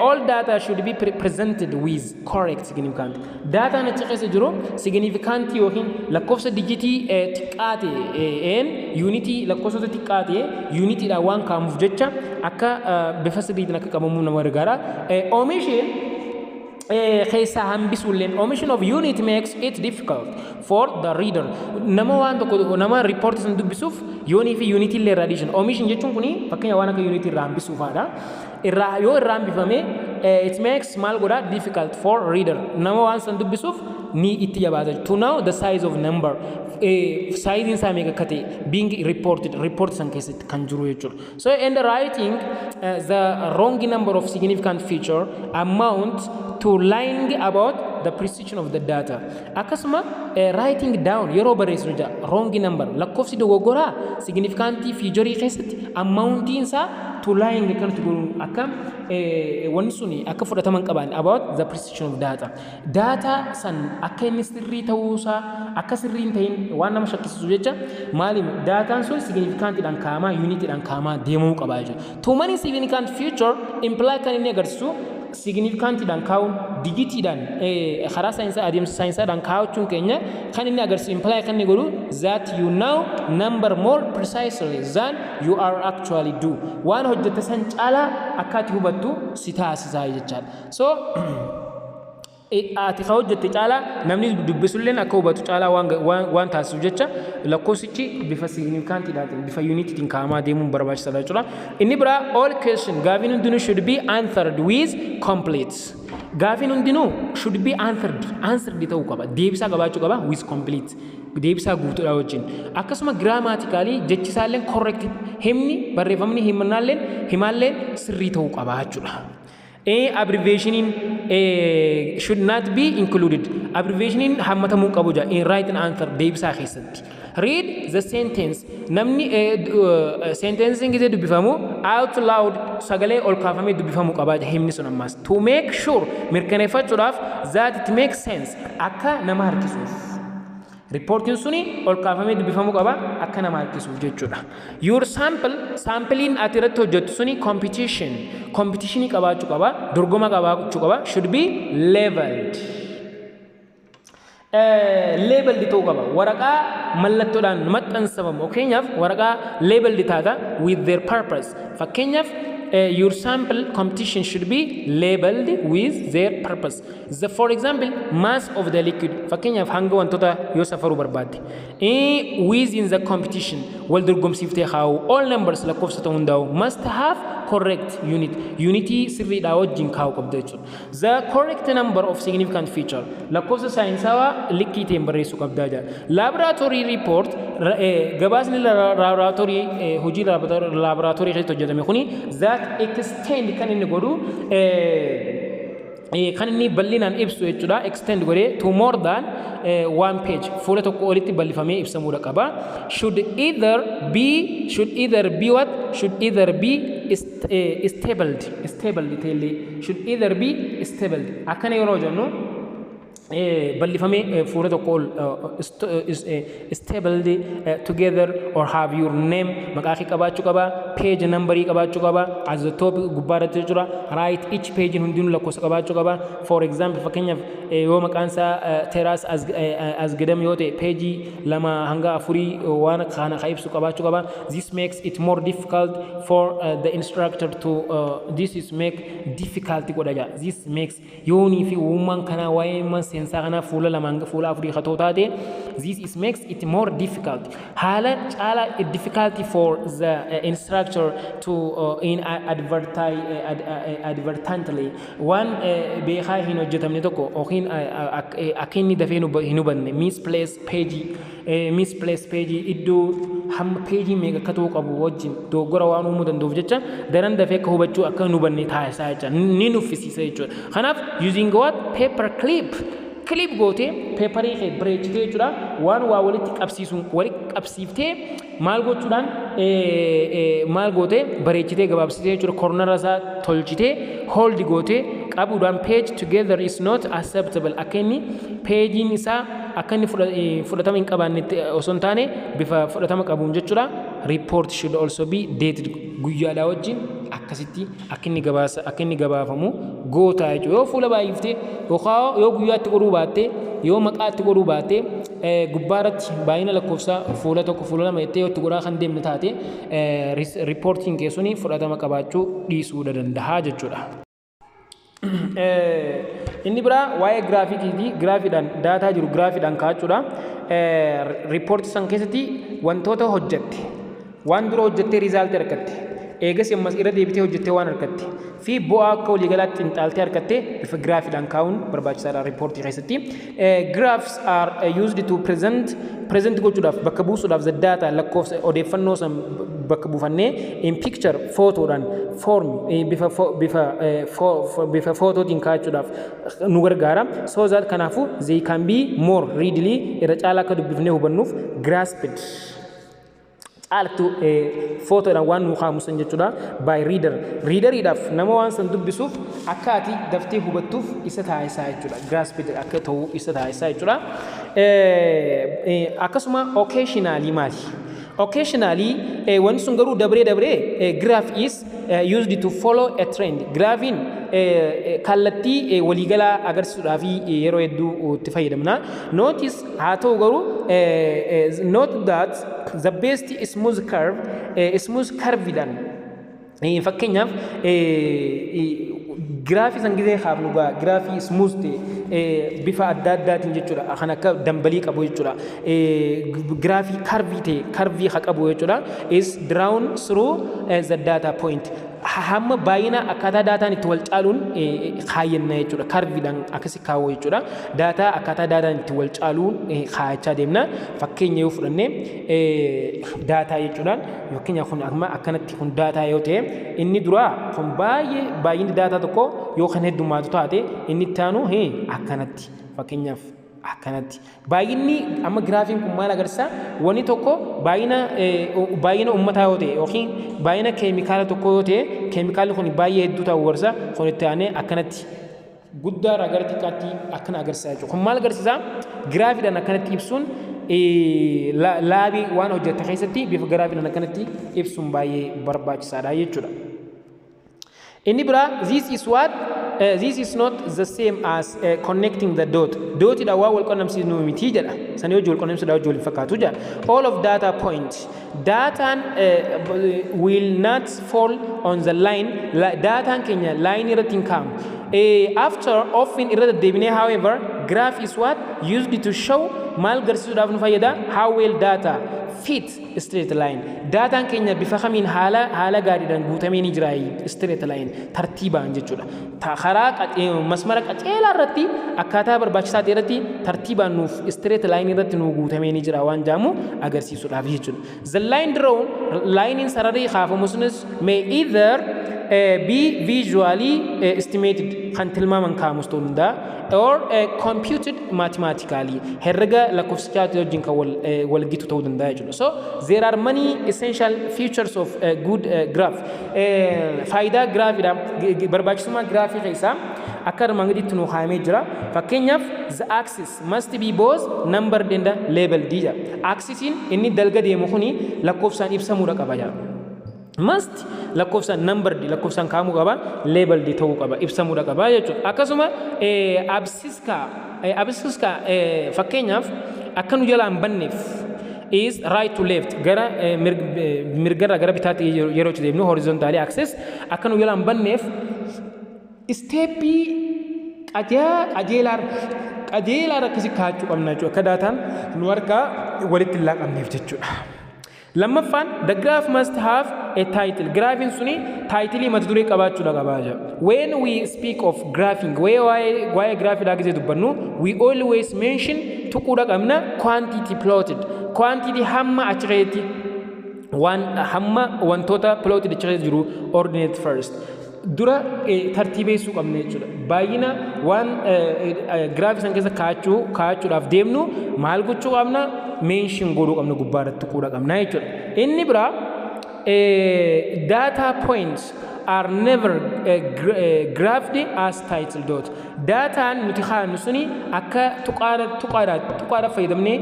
All data should be presented with correct significant. Daataan achi keessa jiru significant yookiin lakkoofsa dijitii xiqqaa ta'een, yuunitii lakkoofsota xiqqaa ta'e yuunitiidhaan waan kaa'amuuf jecha akka bifa sirriitiin akka qabamuuf nama gargaara. Omission keessaa hambisuulleen, omission of unit makes it difficult for the reader, nama waan tokko, nama report san dubbisuuf yoonii fi unit illee irraa dhiisan. Omission jechuun kuni fakkeenya waan akka unit irraa hambisuufaadha. Irraa yoo irraa hambifame, it makes maal godha? Difficult for reader, nama waan san dubbisuuf ni itti jabaata to know the size of number, saayiziin isaa meeqa akka ta'e being reported, report san keessatti kan jiru jechuudha. So and writing the wrong number of significant feature amount to lying about the precision of the data. Akkasuma writing down, yeroo barreessinu jira wrong number, lakkoofsi dogoggoraa significant feature keessatti amountiin isaa to lying kanatti godhuun akka wanni suni akka fudhataman qaban about the precision of data. Data san akka inni sirrii ta'uusaa akka sirrii hin ta'in waan nama shakkisiisu jecha maali daataan sun significantidhaan kaa'amaa, unitidhaan kaa'amaa deemuu qaba jechuudha. Too many significant feature imply, kan inni agarsiisu significantidhaan kaa'uun, digitiidhaan, karaa saayinsaa, adeemsa saayinsaadhaan kaa'achuun keenya kan inni agarsiisu, imply kan inni godhu that you know number more precisely than you are actually do, waan hojjette san caalaa akka ati hubattu si taasisaa jechaadha. So ati ka hojjette caalaa namni dubbisulleen akka hubatu caalaa waan taasisuuf jecha lakkoofsichi bifa significantidhaatiin, bifa unitiitiin kaa'amaa deemuun barbaachisaadha jechuudha. Inni biraa all question, gaafiin hundinuu should be answered with complete. Gaafiin hundinuu should be answered ta'uu qaba. Deebisaa qabaachuu qaba with complete. Deebisaa guutuudha wajjin. Akkasuma grammatically jechi isaalleen correct, himni barreeffamni himannaalleen himaalleen sirrii ta'uu qaba jechuudha. Abbreviationiin should not be included. Abbreviationiin hammatamuu qabu jaa in write answer, deebisaa keessatti. Read the sentence. Namni sentencing gisee dubbifamu out loud, sagalee ol kaafamee dubbifamuu qabaa himni sun ammas. To make sure, mirkaneeffachuudhaaf, that it makes sense, akka nama harkisuuf. Riippoortiin suni ol kaafamee dubbifamuu qaba akka nama harkisuuf jechuudha. Your sample, sampleiin ati irratti hojjettu suni competition, competitionii qabaachuu qaba, dorgoma qabaachuu qaba, should be labeled. Labeled ta'uu qaba. Waraqaa mallattoodhaan maxxansafamu. Fakkeenyaaf waraqaa labeled taata with their purpose. Fakkeenyaaf your sample competition should be labeled with their purpose. For example, mass of the liquid. Fakkeenyaaf hanga wantoota yoo safaruu barbaadde. Within the competition, wal dorgomsiiftee kaa'u, all numbers, lakkoofsa ta'uu hundaa'u must have correct unit. Unitii sirriidhaa wajjin kaa'u qabda jechuudha. The correct number of significant feature, lakkoofsa saayinsawaa likkii ta'een barreessuu qabdaa jedha. Laboratory report, gabaasni laboratory, hojii laboratory keessatti hojjetame kuni that extend kan inni godhu, kan inni bal'inaan ibsu jechuudha. Extend godhee to more than one page, fuula tokko olitti bal'ifamee ibsamuudha qaba. Should either be what? Should either be stabled ta'ellee, should either be stabled akkana yeroo jennu bal'ifamee fuula tokko ol stabled together or have your name, maqaa kee qabaachuu qaba, page numberii qabaachuu qaba at the top, gubbaa irratti jechuudha. Right, each page hundinuu lakkoofsa qabaachuu qaba. For example, fakkeenyaaf yoo maqaan isaa Teraas Asgedam yoo ta'e, peejii 2 hanga 4 waan kana ka ibsu qabaachuu qaba. This makes it more difficult for the instructor to this is make difficult godha jaa. This makes yoonii fi uumaan kanaa waa'ee seensaa kanaa fuula lamaan fuula afurii haa taate, this is makes it more difficult, haala caalaa difficulty for the instructor to in advertise advertently waan beekaa hin hojjetamne tokko yookiin akka inni dafee hin hubanne misplace page, iddoo hamma peejii meeqa akka ta'uu qabu wajjin dogoggora waan uumuu danda'uuf jecha daran dafee akka hubachuu akka hin hubanne taasisaa jecha ni nuffisiisa jechuudha. Kanaaf using what? Paper clip. Clip gootee paperii kee bareechitee jechuudha, waan waa walitti qabsiisuun walitti qabsiiftee maal gochuudhaan maal gootee bareechitee gabaabsitee jechuudha, cornera isaa tolchitee hold gootee qabuudhaan page together is not acceptable. Akka inni peejiin isaa akka inni fudhatama hin qabaannetti osoo hin taane bifa fudhatama qabuun jechuudha. Report should also be dated, guyyaadhaa wajjin akkasitti akka inni gabaasa akka inni gabaafamu goota jechuudha. Yoo fuula baay'iftee yookaan yoo guyyaatti godhuu baatte, yoo maqaatti godhuu baatte, gubbaa irratti baay'ina lakkoofsaa fuula tokko, fuula lama jettee yoo itti godhaa kan deemne taate, riippoortiin keessuni fudhatama qabaachuu dhiisuu danda'a jechuudha. Inni biraa waa'ee giraafikiiti. Giraafiidhaan daataa jiru giraafiidhaan kaa'achuudha. Riippoortii san keessatti wantoota hojjette, waan dura hojjettee resultii argatte, eegas ammas irra deebitee hojjettee waan argatte fi bu'aa akka waliigalaatti xinxaaltee argatte bifa giraafiidhaan kaa'uun barbaachisaadha riippoortii keessatti. Graphs are used to present gochuudhaaf, bakka buusuudhaaf, the data, lakkoofsa odeeffannoo san bakka buufannee in picture, footoodhaan form, bifa footootiin kaa'achuudhaaf nu gargaara. So that kanaafuu they can be more readily, irra caalaa akka dubbifnee hubannuuf, grasped, caaltu footoodhaan waan nu kaamu san jechuudha, by reader, readeriidhaaf, nama waan san dubbisuuf akka ati daftee hubattuuf isa taasisaa jechuudha, grasped akka ta'u isa taasisaa jechuudha. Akkasuma occasionally maali? Occasionally wanti sun garuu dabree dabree graph is used to follow a trend. Graafiin kallattii waliigalaa agarsiisuudhaaf yeroo hedduu itti fayyadamna. Notice, haa ta'u garuu, note that the best smooth curve, smooth curveidhaan, fakkeenyaaf giraafii san gisee kaafnu gaa giraafii smooth ta'e bifa adda addaatiin jechuudha, kan akka dambalii qabu jechuudha, giraafii curvii ta'e, curvii haa qabu jechuudha, is drawn through the data point, hamma baay'ina akkaataa daataan itti wal caaluun kaayyanna jechuudha. Curviidhaan akkasi kaawwa jechuudha. Daataa akkaataa daataan itti wal caaluun kaayachaa deemna. Fakkeenya yoo fudhanne daataa jechuudhaan, fakkeenya kun amma akkanatti kun daataa yoo ta'e, inni duraa kun baay'ee baay'inni daataa tokko yoo kan heddummaatu taate, inni itti aanu akkanatti, fakkeenyaaf akkanatti baay'inni. Amma giraafiin kun maal agarsiisa? Wanni tokko baay'ina uummataa yoo ta'e yookiin baay'ina keemikaala tokko yoo ta'e, keemikaalli kun baay'ee hedduu ta'uu agarsiisa. Kun itti aanee akkanatti guddaarraa gara xiqqaatti akkana agarsiisa jechuudha. Kun maal agarsiisa? Giraafiidhaan akkanatti ibsuun labii waan hojjette keessatti bifa giraafiidhaan akkanatti ibsuun baay'ee barbaachisaadha jechuudha. Inni biraa this is what this is not the same as connecting the dot. Dotidha waa wal qunnamsiisnu miti jedha. Sanii hojii wal qunnamsiisuudha hojii wal fakkaatu jedha. All of data point. Daataan will not fall on the line. Daataan keenya line irratti hin kaa'amu. After often irra deddeebinee, however, graph is what used to show, maal garsiisuudhaaf nu fayyada? How well data fit straight line. Daataan keenya bifa kamiin haala gaariidhaan guutamee ni jira straight line, tartiibaan jechuudha. Karaa masmara qajeelaa irratti akkaataa barbaachisaa ta'e irratti tartiibaan nuuf straight line irratti nu guutamee ni jira waan jaamu agarsiisuudhaaf jechuudha. The line drawn, line sararii kaafamu sunis may either be visually estimated, kan tilmaaman kaamus ta'uu danda'a, or computed mathematically, herrega lakkoofsichaati wajjin kan wal gitu ta'uu danda'a jechuudha. So there are many essential features of good graph. Faayidaa giraafiidha, barbaachisummaa giraafii keessaa akka armaan gaditti nu kaa'amee jira. Fakkeenyaaf the axis must be both numbered and labeled jedha. Axisiin inni dalga deemu kuni lakkoofsaan ibsamuudha qaba jedha. Must lakkoofsaan numbered, lakkoofsaan kaa'amuu qaba, labeled ta'uu qaba, ibsamuudha qaba jechuudha. Akkasuma abscissa, fakkeenyaaf akka nu jalaa hin banneef, is right to left, gara mirgarraa gara bitaatti yeroo itti deemnu, horizontally axis akka nu jalaa hin banneef stepii qajeelaa Qajeelaan akkasi kaa'achuu qabna jechuudha. Akka daataan nu harkaa walitti hin laaqamneef jechuudha. Lammaffaan, the graph must have a title. Graafiin suni title, mata duree qabaachuudha qabaa jira. When we speak of graphing, waa'ee graafiidhaa gisee dubbannu, we always mention, tuquudha qabna, quantity plotted. Quantity, hamma achi keessatti waan hamma wantoota plotted achi keessa jiru, ordinate first. Dura tartiibeessuu qabna jechuudha. Baay'ina waan giraafii san keessa kaa'achuudhaaf deemnu maal gochuu qabna? Mention godhuu qabna, gubbaa irratti tuquudha qabna jechuudha. Inni biraa, data points are never graphed as title dot. Daataan nuti kaa'annu suni akka tuqaadha fayyadamnee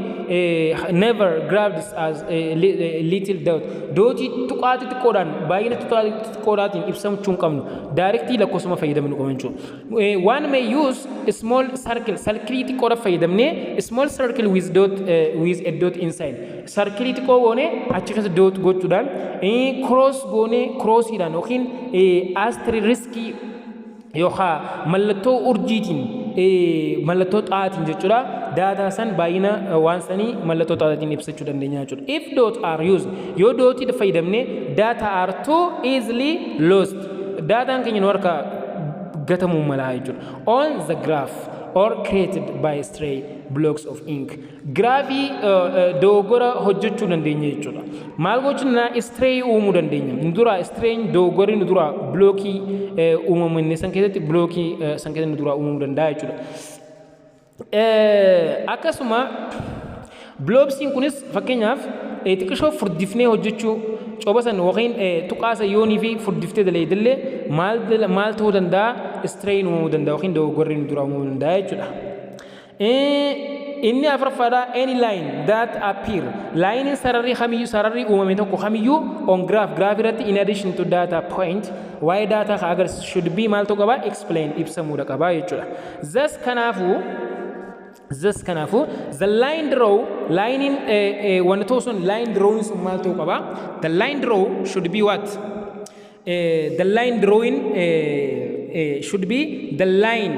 never graphed as little dot. Dootii tuqaati xiqqoodhaan, baay'ina tuqaatii xiqqoodhaatiin ibsamchuu hin qabnu. Directly lakkoofsuma fayyadamnu qabna jechuudha. One may use a small circle, circle xiqqoodha fayyadamnee, small circle with dot, with a dot inside. Circle xiqqoo goonee achi keessa dot gochuudhaan, cross goonee crossiidhaan yookiin asterisk yookaan mallattoo urjiitiin, mallattoo xaatiin jechuudha. Daataa san, baay'ina waan sanii mallattoo xaatiin ibsachuu dandeenya jechuudha. If dot are used, yoo dootii fayyadamne, data are too easily lost. Daataan keenya nu harka gatamuu mala jechuudha. On the graph or created by stray blocks of ink. Giraafii dogoggora hojjechuu dandeenya jechuudha. Maal gochuu dandeenya? Stray uumuu dandeenya. Nu dura stray, dogoggorri nu dura blockii uumamu inni san keessatti, blockii san keessatti nu dura uumamuu danda'a jechuudha. Akkasuma blobsiin kunis, fakkeenyaaf, xiqqishoo furdifnee hojjechuu coba san yookiin tuqaasa yoonii fi furdiftee daleedillee maal maal ta'uu danda'a? Strayin uumamuu danda'a yookiin dogoggorri nu dura uumamuu danda'a jechuudha. Inni afuraffaadha, any line that appear, line, sararri kamiyyuu, sararri uumame tokko kamiyyuu, on graph, graph irratti, in addition to data point, waa'ee data ka agarsiisu, should be, maal ta'uu qaba? Explain, ibsamuudha qaba jechuudha. Thus, kanaafuu, the line draw, line, wanti ta'u sun, line drawing sun maal ta'uu qaba? The line draw should be what? The line drawing should be the line,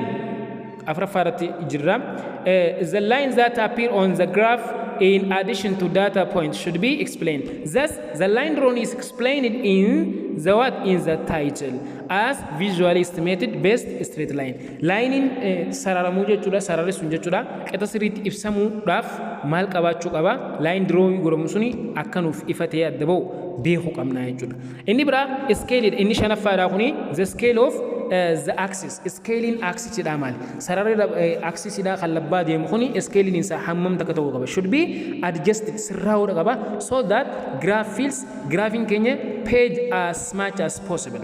afuraffaa irratti jirra. The lines that appear on the graph in addition to data points should be explained. Thus, the line drawn is explained in the what? In the title as visually estimated best straight line. Lineiin sararamuu jechuudha, sararri sun jechuudha. Qixa sirriitti ibsamuudhaaf maal qabaachuu qaba? Line drawing godhamu suni akka nuuf ifa ta'ee adda ba'u beekuu qabna jechuudha. Inni biraa scale, inni shanaffaadha kuni, the scale of the axis. Scaling axis jedha maali? Sararri axis dha kan labbaa deemu kuni scaling isaa hammam takka ta'uu qaba? Should be adjusted, sirraa'uu qaba, so that graph fills, graphiin keenya, page as much as possible.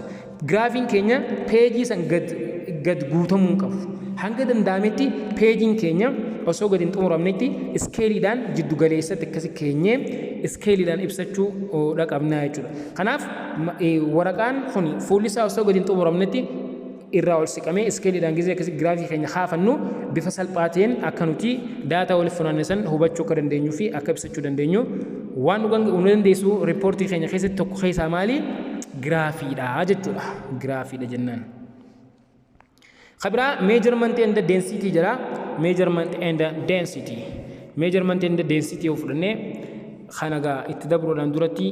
Graphiin keenya peejii san gad guutamuu qabu. Hanga danda'ametti peejiin keenya osoo gad hin xumuramnetti scaleiidhaan jiddu galeessatti akkasi keenyee scaleiidhaan ibsachuu dha qabnaa jechuudha. Kanaaf waraqaan kun fuulli isaa osoo gad hin xumuramnetti irraa ol siqamee scaleiidhaan gisee akkasii giraafii keenya kaafannu bifa salphaa ta'een akka nuti daataa waliif funaanne san hubachuu akka dandeenyuu fi akka ibsachuu dandeenyu waan nu dandeessu riippoortii keenya keessatti tokko keessaa maali? Giraafiidha jechuudha. Giraafiidha jennaan. Kabiraa measurement and density jedha. Measurement and density. Measurement and density yoo fudhannee kana gaa itti dabruudhaan duratti